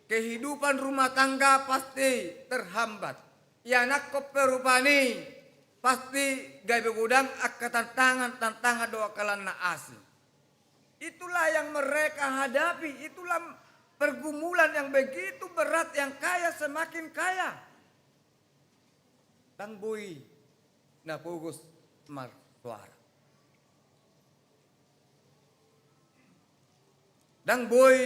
Kehidupan rumah tangga pasti terhambat. Ianakhon pe rupani pasti gabe godang angka tantangan-tantangan dohot angka na asing. Itulah yang mereka hadapi, itulah pergumulan yang begitu berat, yang kaya semakin kaya. Ndang boi na pogos marsoara. Ndang boi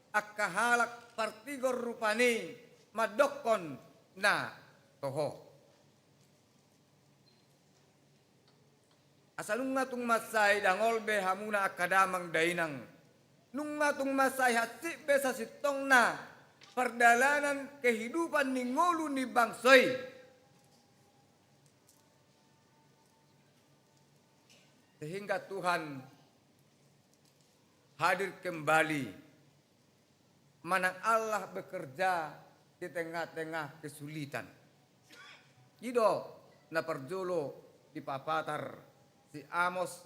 angka halak partigor rupani mandokkon na toho. Asa nunga tung mansai dangol be hamuna angka damang dainang. Nunga tung mansai hansit be sasintongna pardalanan kehidupan ni ngolu ni bangso i. Sehingga Tuhan hadir kembali manang Allah bekerja di tengah-tengah kesulitan. I do na parjolo dipapatar si Amos,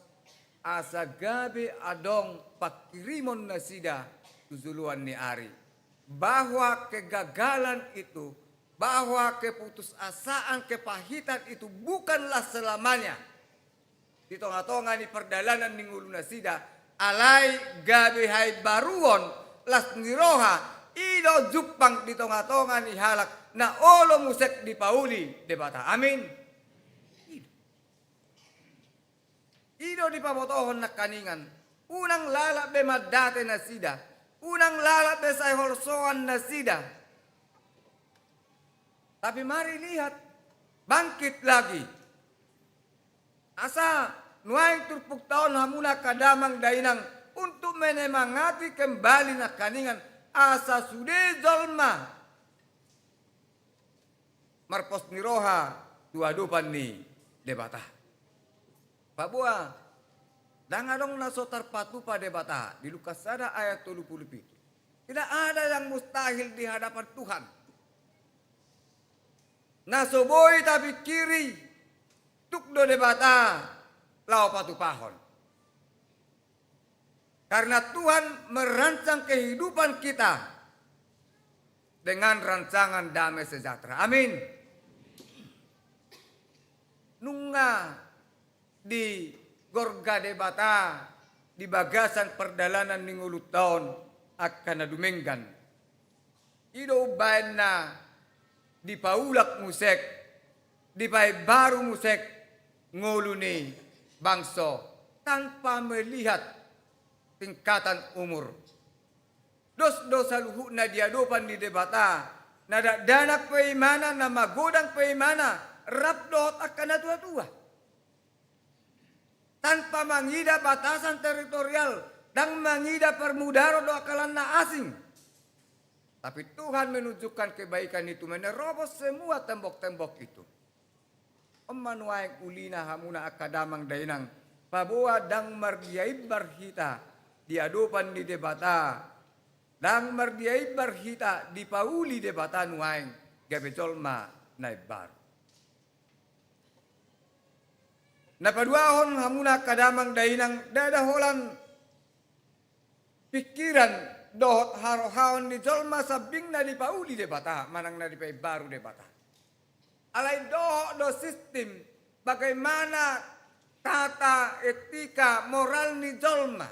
asa gabe adong pangkirimon nasida tu joloan ni ari. Bahwa kegagalan itu, bahwa keputusasaan, kepahitan itu bukanlah selamanya di tonga-tonga ni pardalanan ni ngolu nasida, alai gabe haimbaruon las ni roha, i do jumpang di tonga-tonga ni halak na olo muse dipauli Debata. Amin. I do. I do dipabotohon nangkaningan. Unang lalap be mandate nasida. Unang lalap be sai holsoan nasida. Tapi mari lihat, bangkit lagi. Asa nuaeng turpukta on hamuna angka damang dainang untuk menyemangati kembali nangkaningan, asa sude jolma marpos ni roha tu adopan ni Debata. Paboa, ndang adong na so tarpatupa Debata di Lukas sada ayat tolu pulu pitu. Tidak ada yang mustahil di hadapan Tuhan. Na so boi tapingkiri, tuk do Debata laho patupahon. Karena Tuhan merancang kehidupan kita dengan rancangan damai sejahtera. Amin. Nunga digorga Debata di bagasan pardalanan ni ngolunta on angka na dumenggan. I do umbahen na dipaulak muse, dipaimbaru muse ngolu ni bangso tanpa melihat tingkatan umur. Dos do saluhutna di adopan ni Debata, na dakdanak pe imana, na magodang pe imana, rap dohot angka na tua-tua. Tanpa mangida batasan teritorial, ndang mangida permudaron dohot angka lan na asing. Tapi Tuhan menunjukkan kebaikan itu menerobos semua tembok-tembok itu. On ma nuaeng ulina hamuna angka damang dainang, paboa ndang mardiaimbar hita di adopan ni Debata, ndang mardiaimbar hita dipauli Debata nuaeng gabe jolma na imbaru. Na paduahon hamuna angka damang dainang, ndada holan pingkiran dohot harohaon ni jolma sambing na dipauli Debata manang na dipaimbaru Debata. Alai dohot do sistim bagaimana tata etika moral ni jolma.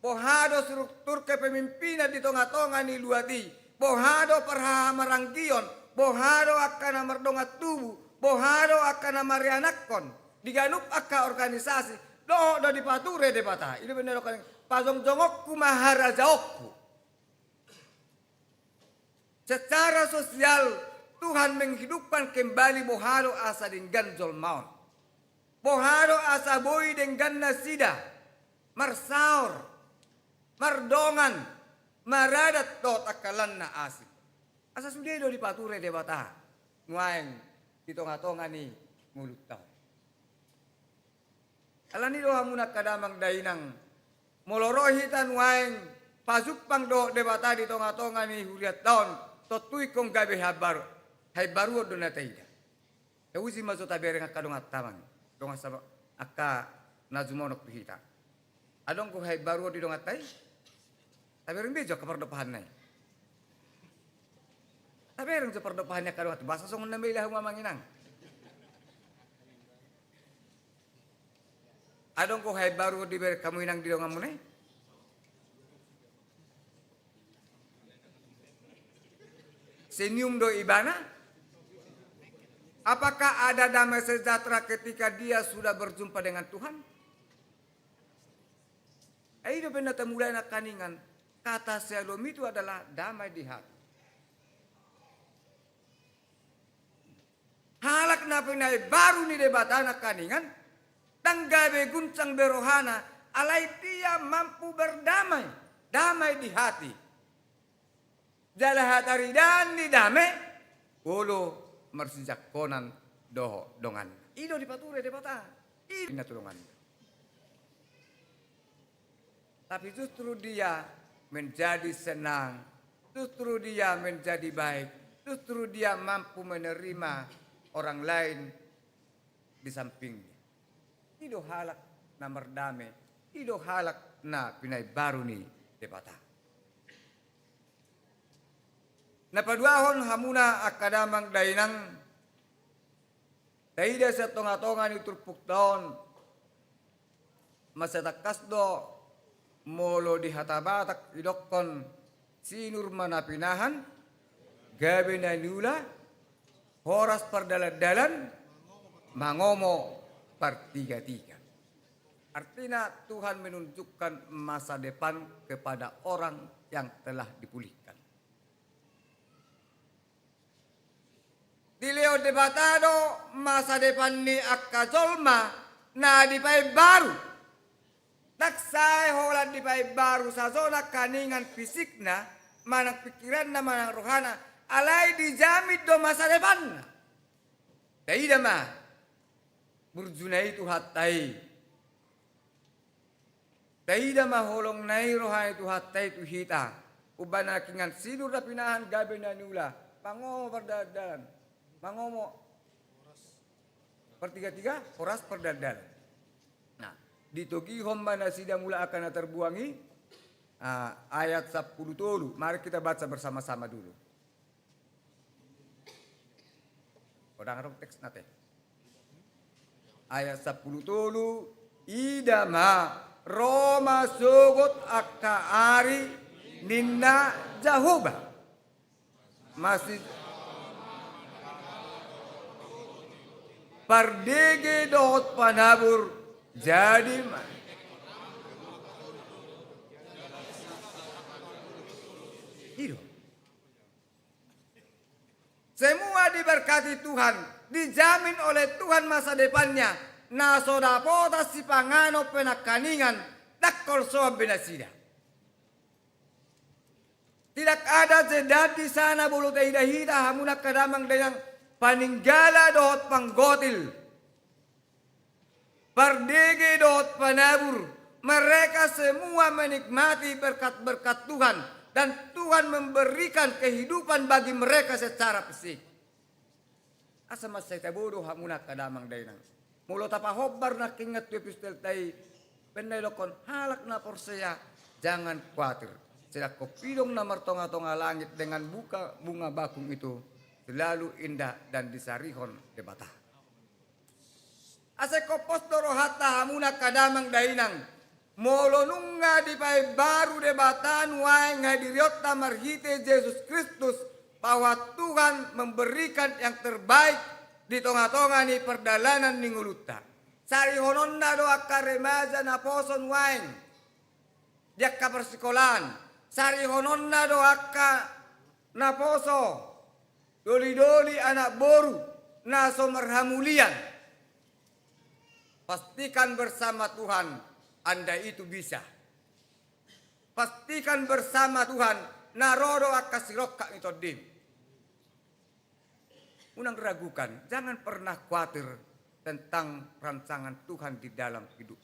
Boha do struktur kepemimpinan di tonga-tonga ni luat i? Boha do parhahamaranggion? Boha do angka na mardongan tubu? Boha do angka na marianakhon? Di ganup angka organisasi, dohot do dipature Debata. I do umbahen na didok, pajongjongkonku ma harajaonku. Secara sosial, Tuhan menghidupkan kembali boha do asa denggan jolma on. Boha do asa boi denggan nasida marsaor, mardongan, maradat dohot angka lan na asing. Asa sude do dipature Debata nuaeng di tonga-tonga ni ngolunta on. Alani do hamuna angka damang dainang, molo ro hita nuaeng pajumpang dohot Debata di tonga-tonga ni hurianta on, tontu ingkon gabe haimbaru, haimbaruon do na taida. Tahuti ma jo tabereng angka donganta, amang, dongan sa-, angka na jumonok tu hita. Adong do haimbaruon di donganta i? Tabereng be jo angka pardompahanna i. Tabereng jo pardompahan ni angka dongan, boasa songon na maila hamu amang inang? Adong do haimbaruon dibereng hamu inang di donganmuna i? Senyum do ibana? Apakah ada damai sejahtera ketika dia sudah berjumpa dengan Tuhan? Ai i do umbahen na tamulai nangkaningan, kata syalom itu adalah damai di hati. Halak na pinaimbaru ni Debata nangkaningan, Ndang gabe guncang be rohana, alai dia mampu berdamai, damai di hati. Jala hataridaan ni dame, olo marsijangkonan dohot donganna. I do dipature Debata, i do na tu donganna. Tapi justru dia menjadi senang, justru dia menjadi baik, justru dia mampu menerima orang lain di sampingnya. I do halak na mardame, i do halak na pinaimbaru ni Debata. Na paduahon hamuna angka damang dainang, taida sian tongatonga ni turpukta on, mansai tangkas do molo di hata Batak didokkon sinur ma na pinahan, gabe na niula, horas pardalandalan, mangomo partigatiga. Artinya Tuhan menunjukkan masa depan kepada orang yang telah dipulihkan. Dilehon Debata do masa depan ni angka jolma na dipaimbaru. Ndang sae holan dipaimbaru sajo nangkaningan fisikna, manang pikiranna, manang rohana, alai dijamin do masa depanna. Taida ma burjuna i Tuhanta i. Taida ma holongna i roha ni Tuhanta i tu hita. Umbahen nangkaningan sinur na pinahan gabe na niula, mangomo pardalandalan, mangomo partigatiga, horas pardalandalan. Nah, ditogihon ma nasida mulak angka na terbuang i, ah, ayat sampulu tolu. Mari kita baca bersama-sama dulu. Godang adong teksna te. Ayat sampulu tolu, ida ma, ro ma sogot angka ari ninna Jahowa. Masi-, pardege dohot panabur, jadi ma. I do. Semua diberkati Tuhan, dijamin oleh Tuhan masa depannya. Na so dapotan sipanganon pe nangkaningan, ndang holsoan be nasida. Tidak ada jeda di sana, molo taida hita hamuna angka damang dainang, paninggala dohot panggotil, pardege dohot panabur, mereka semua menikmati berkat-berkat Tuhan, dan Tuhan memberikan kehidupan bagi mereka secara fisik. Asa mansai tabo do hamuna angka damang dainang. Molo tapahombar nangkaningan tu epistelta i, baen na didokkon halak na porsea, jangan khawatir. Sedang kau pidong na martongatonga langit dengan buka bunga bakung itu selalu indah dan disarihon Debata. Asa ingkon pos do rohanta hamuna angka damang dainang, molo nunga dipaimbaru Debata nuaeng hadirionta marhite Jesus Kristus, bahwa Tuhan memberikan yang terbaik di tongatonga ni pardalanan ni ngolunta. Sarihononna do angka remaja naposo nuaeng di angka parsikolaan, sarihononna do angka naposo, dolidoli, anak boru na so marhamulian. Pastikan bersama Tuhan, Anda itu bisa. Pastikan bersama Tuhan, na ro do angka sirongkap ni tondim. Unang ragukan, jangan pernah khawatir tentang rancangan Tuhan di dalam hidup.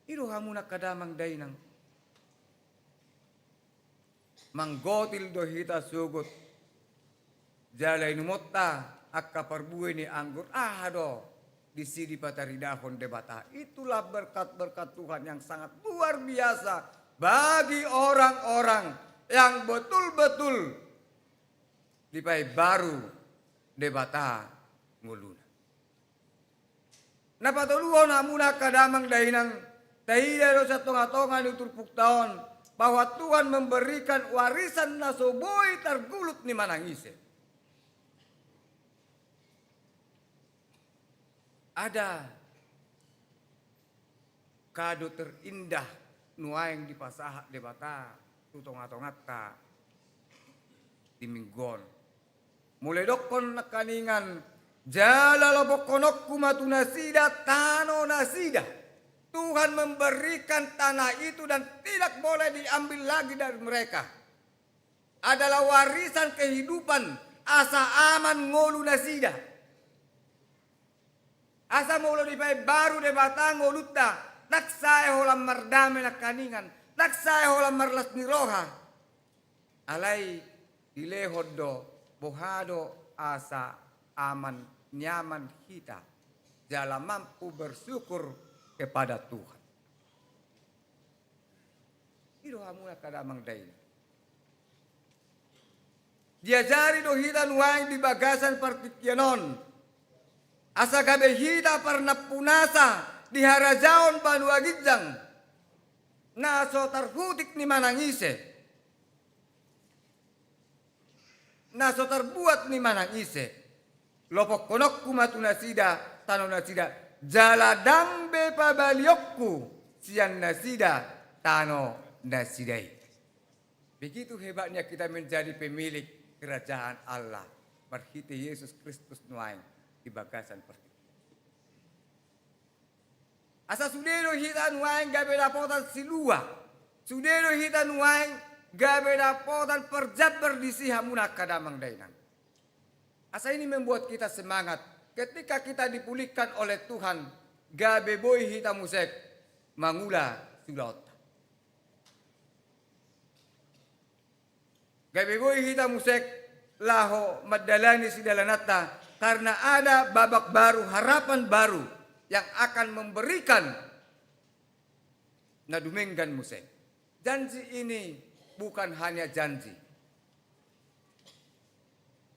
I do hamuna angka damang dainang. Manggotil do hita sogot. Jala inumonta angka parbue ni anggur, aha do disi dipataridahon Debata. Itulah berkat-berkat Tuhan yang sangat luar biasa bagi orang-orang yang betul-betul dipaimbaru Debata ngoluna. Na patoluhon hamuna angka damang dainang, taida do sian tongatonga ni turpukta on, bahwa Tuhan memberikan warisan na so boi targulut ni manang ise. Ada kado terindah nuaeng dipasahat Debata tu tongatonganta di minggu on. Molo didokkon nangkaningan Jala lopokhononku ma tu nasida tano nasida. Tuhan memberikan tanah itu dan tidak boleh diambil lagi dari mereka. Adalah warisan kehidupan asa aman ngolu nasida. Asa molo dipaimbaru Debata ngolunta, ndang sae holan mardame nangkaningan, ndang sae holan marlas ni roha. Alai dilehon do, boha do asa aman, nyaman hita, jala mampu bersyukur kepada Tuhan. I do hamu angka damang dainang. Diajari do hita nuaeng di bagasan partingkian on, asa gabe hita parnampunasa di harajaon banua ginjang, na so tarhutik ni manang ise, na so tarbuat ni manang ise. Lopokhononku ma tu nasida tano nasida, jala ndang be pabalionku sian nasida tano nasida i. Begitu hebatnya kita menjadi pemilik kerajaan Allah marhite Yesus Kristus nuaeng di bagasan partingkian. Asa sude do hita nuaeng gabe dapotan silua. Sude do hita nuaeng gabe dapotan parjambar disi hamu angka damang dainang. Asa ini membuat kita semangat ketika kita dipulihkan oleh Tuhan, gabe boi hita muse mangula siulaonta. Gabe boi hita muse laho mandalani sidalananta, karena ada babak baru, harapan baru yang akan memberikan na dumenggan muse. Janji ini bukan hanya janji,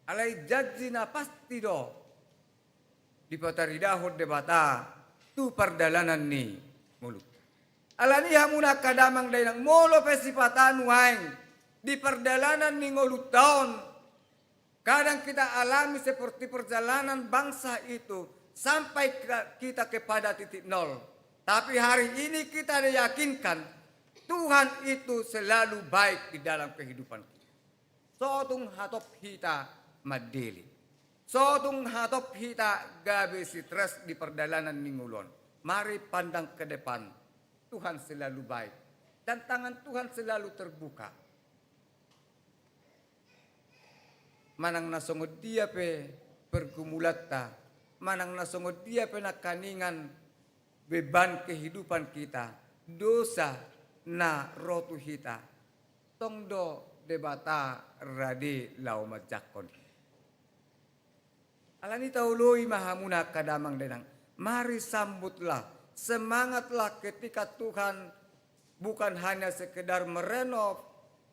alai janji na pasti do dipataridahon Debata tu pardalanan ni ngolunta. Alani i hamu angka damang dainang, molo pe sipata nuaeng di pardalanan ni ngolunta on, kadang kita alami seperti perjalanan bangsa itu sampai kita, kita kepada titik nol. Tapi hari ini kita diyakinkan Tuhan itu selalu baik di dalam kehidupan kita. So tung hatop hita mandele, so tung hatop hita gabe stres di pardalanan ni ngolu on, mari pandang ke depan. Tuhan selalu baik dan tangan Tuhan selalu terbuka. Manang na songon dia pe pergumulanta, manang na songon dia pe nangkaningan beban kehidupan kita, dosa na ro tu hita, tong do Debata rade laho manjangkon. Alani i taoloi ma hamu angka damang dainang, mari sambutlah, semangatlah ketika Tuhan bukan hanya sekedar merenov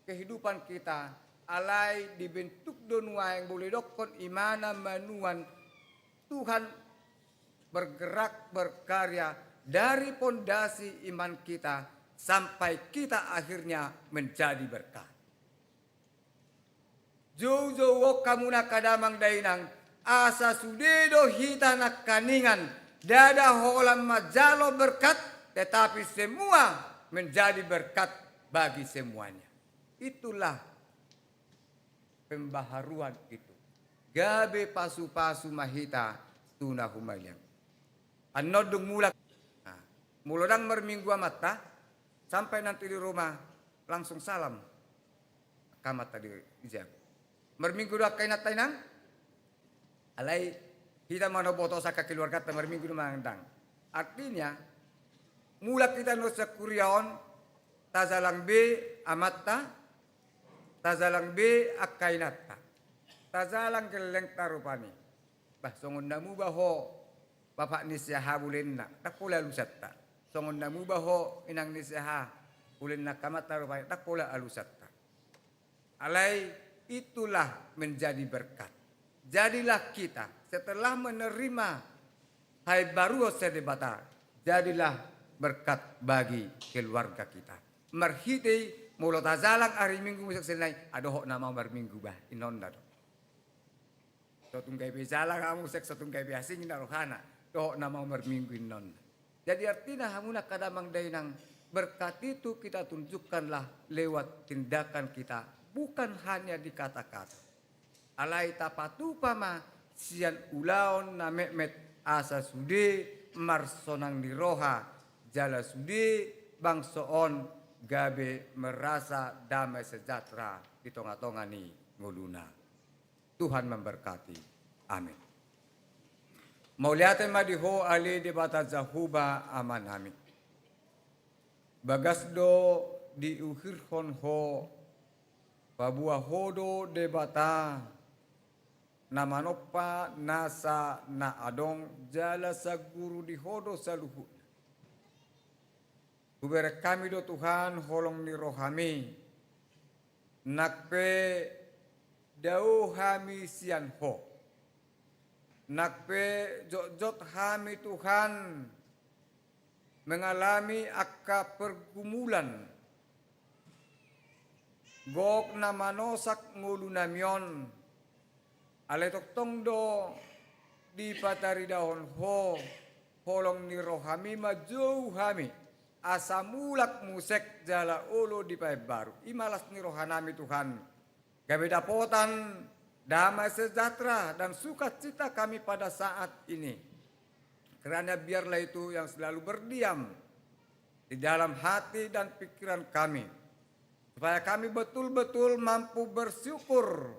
kehidupan kita, alai dibentuk do nuaeng, boleh dokkon imana manuan, Tuhan bergerak, berkarya dari pondasi iman kita sampai kita akhirnya menjadi berkat. Joujou on hamu angka damang dainang, asa sude do hita nangkaningan ndada holan manjalo berkat, tetapi semua menjadi berkat bagi semuanya. Itulah pembaharuan itu. Gabe pasupasu ma hita tu na humaliang. Annon dung mulak. Nah, molo ndang marminggu amanta, sampai nanti di rumah langsung salam. Angka amanta di, dijago. Marminggu do angka inanta, inang? Alai hita ma na huboto angka keluarganta marminggu do manang ndang. Artinya, mulak hita nuaeng sian huria on, tajalang be amanta, tajalang be angka inanta, tajalang gellengta rupani. Bah, songon na muba ho bapak ni si aha, bulenna ndang pola alusanta. Songon na muba ho inang ni si aha, bulenna angka amanta rupani, ndang pola alusanta. Alai itulah menjadi berkat. Jadilah kita setelah menerima haimbaruon sian Debata, jadilah berkat bagi keluarga kita. Marhite i, molo tajalang ari Minggu muse sian na i, ah, dohot nama marminggu bah, inonna do. So tung gabe jalang hamu muse, so tung gabe asing na rohana, dohot nama marminggu, inonna. Jadi artina hamu angka damang dainang, berkat itu kita tunjukkanlah lewat tindakan kita, bukan hanya di kata-kata. Alai tapatupa ma sian ulaon na metmet, asa sude marsonang ni roha, jala sude bangso on gabe merasa damai sejahtera di tonga-tonga ni ngoluna. Tuhan memberkati. Amin. Mauliate ma di Ho ale Debata Jahowa Amanami. Bagas do diuhirhon Ho, paboa Ho do Debata na manompa nasa na adong, jala saguru di Ho do saluhutna. Hubereng hami do Tuhan holong ni rohami, nang pe dao hami sian Ho, nang pe jotjot hami Tuhan mengalami angka pergumulan, gok na manosak ngolunami on, alai tongtong do dipataridahon Ho holong ni rohami manjou hami, asa mulak muse jala olo dipaimbaru. I ma las ni rohanami Tuhan, gabe dapotan damai sejahtera dan sukacita kami pada saat ini. Kiranya biarlah itu yang selalu berdiam di dalam hati dan pikiran kami, supaya kami betul-betul mampu bersyukur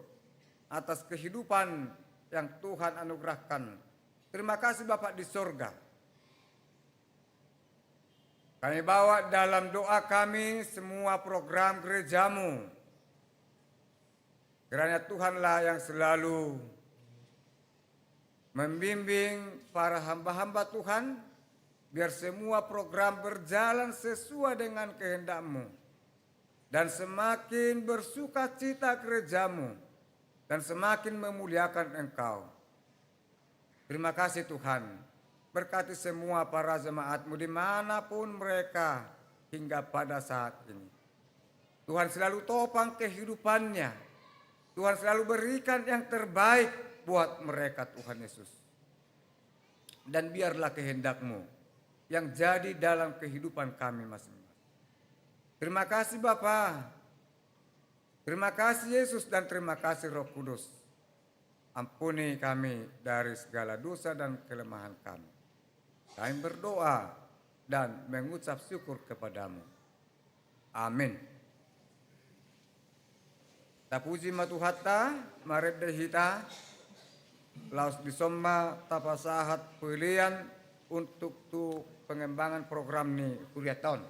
atas kehidupan yang Tuhan anugerahkan. Terima kasih Bapa di sorga. Kami bawa dalam doa kami semua program gerejamu. Kiranya Tuhanlah yang selalu membimbing para hamba-hamba Tuhan, biar semua program berjalan sesuai dengan kehendakmu, dan semakin bersukacita gerejamu, dan semakin memuliakan Engkau. Terima kasih Tuhan. Berkati semua para jemaatmu dimanapun mereka hingga pada saat ini. Tuhan selalu topang kehidupannya. Tuhan selalu berikan yang terbaik buat mereka Tuhan Yesus. Dan biarlah kehendakmu yang jadi dalam kehidupan kami masing-masing. Terima kasih Bapa. Terima kasih Yesus dan terima kasih Roh Kudus. Ampuni kami dari segala dosa dan kelemahan kami. Kami berdoa dan mengucap syukur kepada-Mu. Amin. Tapuji ma Tuhanta, marende hita, laos dison ma tapasahat pelean untuk tu pengembangan program ni hurianta on.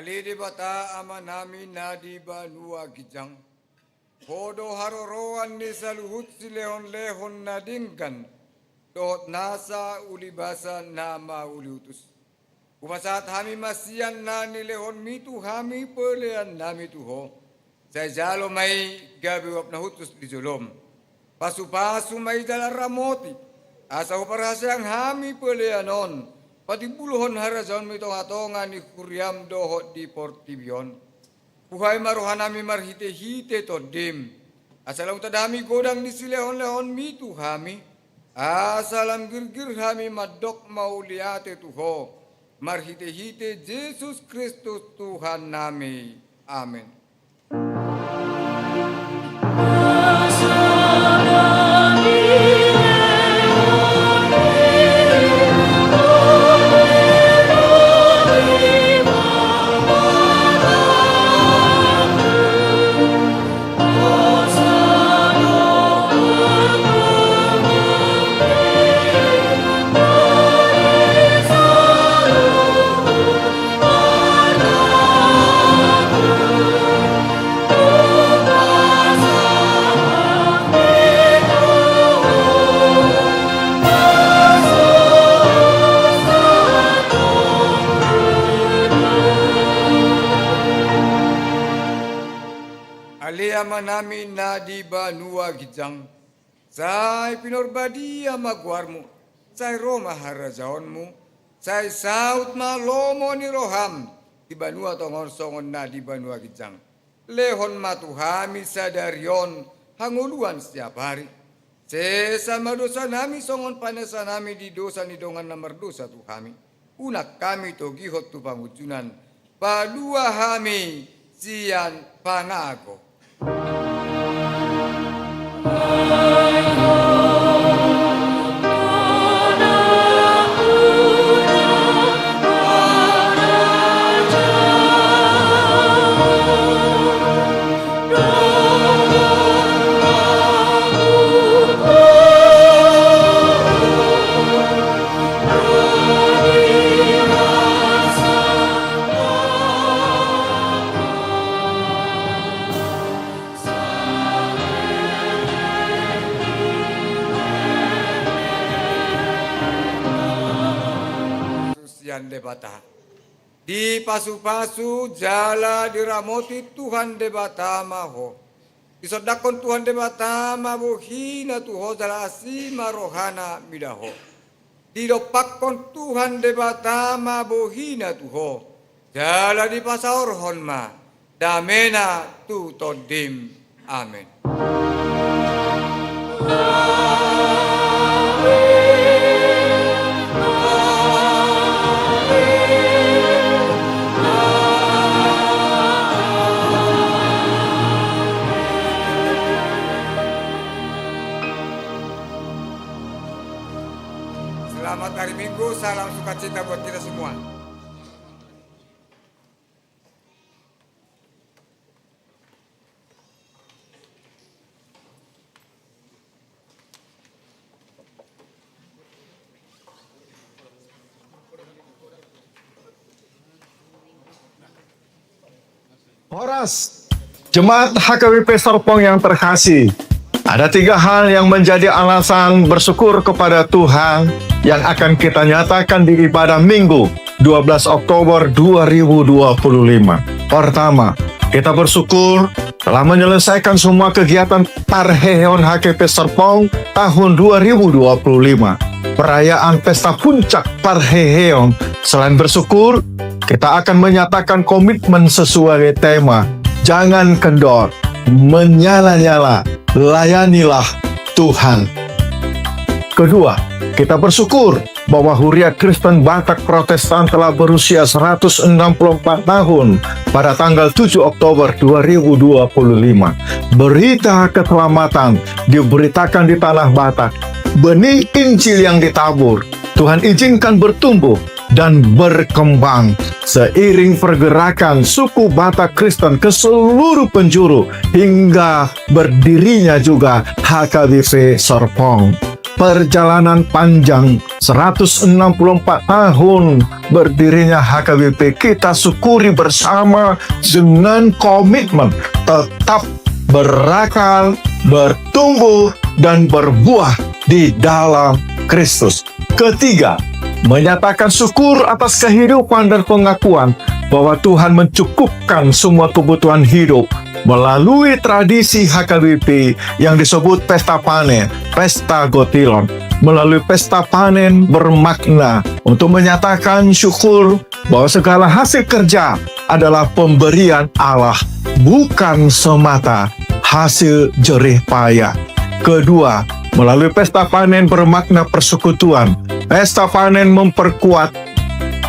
Ale Debata Amanami na di banua ginjang, Ho do haroroan ni saluhut silehonlehon na denggan dohot nasa ulibasa na mauliutus. Hupasahat hami ma sian na nilehonmi tu hami peleannami tu Ho. Sai jalo ma i gabe uap na hushus di jolom. Pasupasu ma i jala ramoti, asa huparhaseang hami pelean on patimbulhon harajaonmu di tongatonga ni huriam dohot di portibi on. Buhai ma rohanami marhitehite Tondim, asa lam tanda hami godang ni silehonlehonmi tu hami, asa lam girgir hami mandok mauliate tu Ho, marhitehite Jesus Kristus Tuhannami. Amen. Ale Amanami na di banua ginjang, sai pinarbadia ma goarmu, sai ro ma harajaonmu, sai saut ma lomo ni roham di banua tonga on songon na di banua ginjang. Lehon ma tu hami sadari on hangoluan siapari. Sesa ma dosanami songon panesanami di dosa ni dongan na mardosa tu hami. Unang hami togihon tu pangunjunan. Palua hami sian pangago. Sian Debata. Dipasupasu jala diramoti Tuhan Debata ma ho. Disondangkon Tuhan Debata ma bohina tu ho jala asi ma rohana mida ho. Didompakkon Tuhan Debata ma bohina tu ho jala dipasaorhon ma damena tu tondim. Amen. Minggu, salam sukacita buat kita semua. Horas, jemaat H K B P Serpong yang terkasih, ada tiga hal yang menjadi alasan bersyukur kepada Tuhan yang akan kita nyatakan di ibadah Minggu dua belas Oktober dua ribu dua puluh lima. Pertama, kita bersyukur telah menyelesaikan semua kegiatan parheheon H K B P Serpong tahun dua ribu dua puluh lima. Perayaan pesta puncak parheheon. Selain bersyukur, kita akan menyatakan komitmen sesuai tema, jangan kendor, menyala-nyala, layanilah Tuhan. Kedua, kita bersyukur bahwa Huria Kristen Batak Protestan telah berusia seratus enam puluh empat tahun pada tanggal tujuh Oktober dua ribu dua puluh lima. Berita keselamatan diberitakan di tanah Batak. Benih Injil yang ditabur Tuhan izinkan bertumbuh dan berkembang seiring pergerakan suku Batak Kristen ke seluruh penjuru hingga berdirinya juga H K B P Serpong. Perjalanan panjang seratus enam puluh empat tahun berdirinya H K B P kita syukuri bersama dengan komitmen tetap berakar, bertumbuh, dan berbuah di dalam Kristus. Ketiga, menyatakan syukur atas kehidupan dan pengakuan bahwa Tuhan mencukupkan semua kebutuhan hidup melalui tradisi H K B P yang disebut pesta panen, pesta gotilon. Melalui pesta panen bermakna untuk menyatakan syukur bahwa segala hasil kerja adalah pemberian Allah, bukan semata hasil jerih payah. Kedua, melalui pesta panen bermakna persekutuan. Pesta panen memperkuat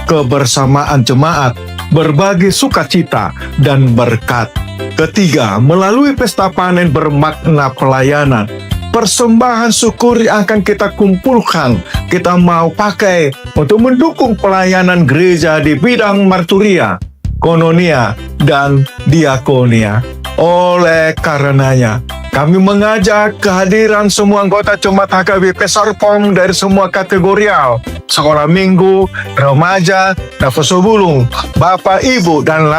kebersamaan jemaat, berbagi sukacita dan berkat. Ketiga, melalui pesta panen bermakna pelayanan. Persembahan syukur yang akan kita kumpulkan, kita mau pakai untuk mendukung pelayanan gereja di bidang marturia, koinonia, dan diakonia. Oleh karenanya, kami mengajak kehadiran semua anggota jemaat H K B P Serpong dari semua kategorial, sekolah minggu, remaja, naposobulung, bapak, ibu, dan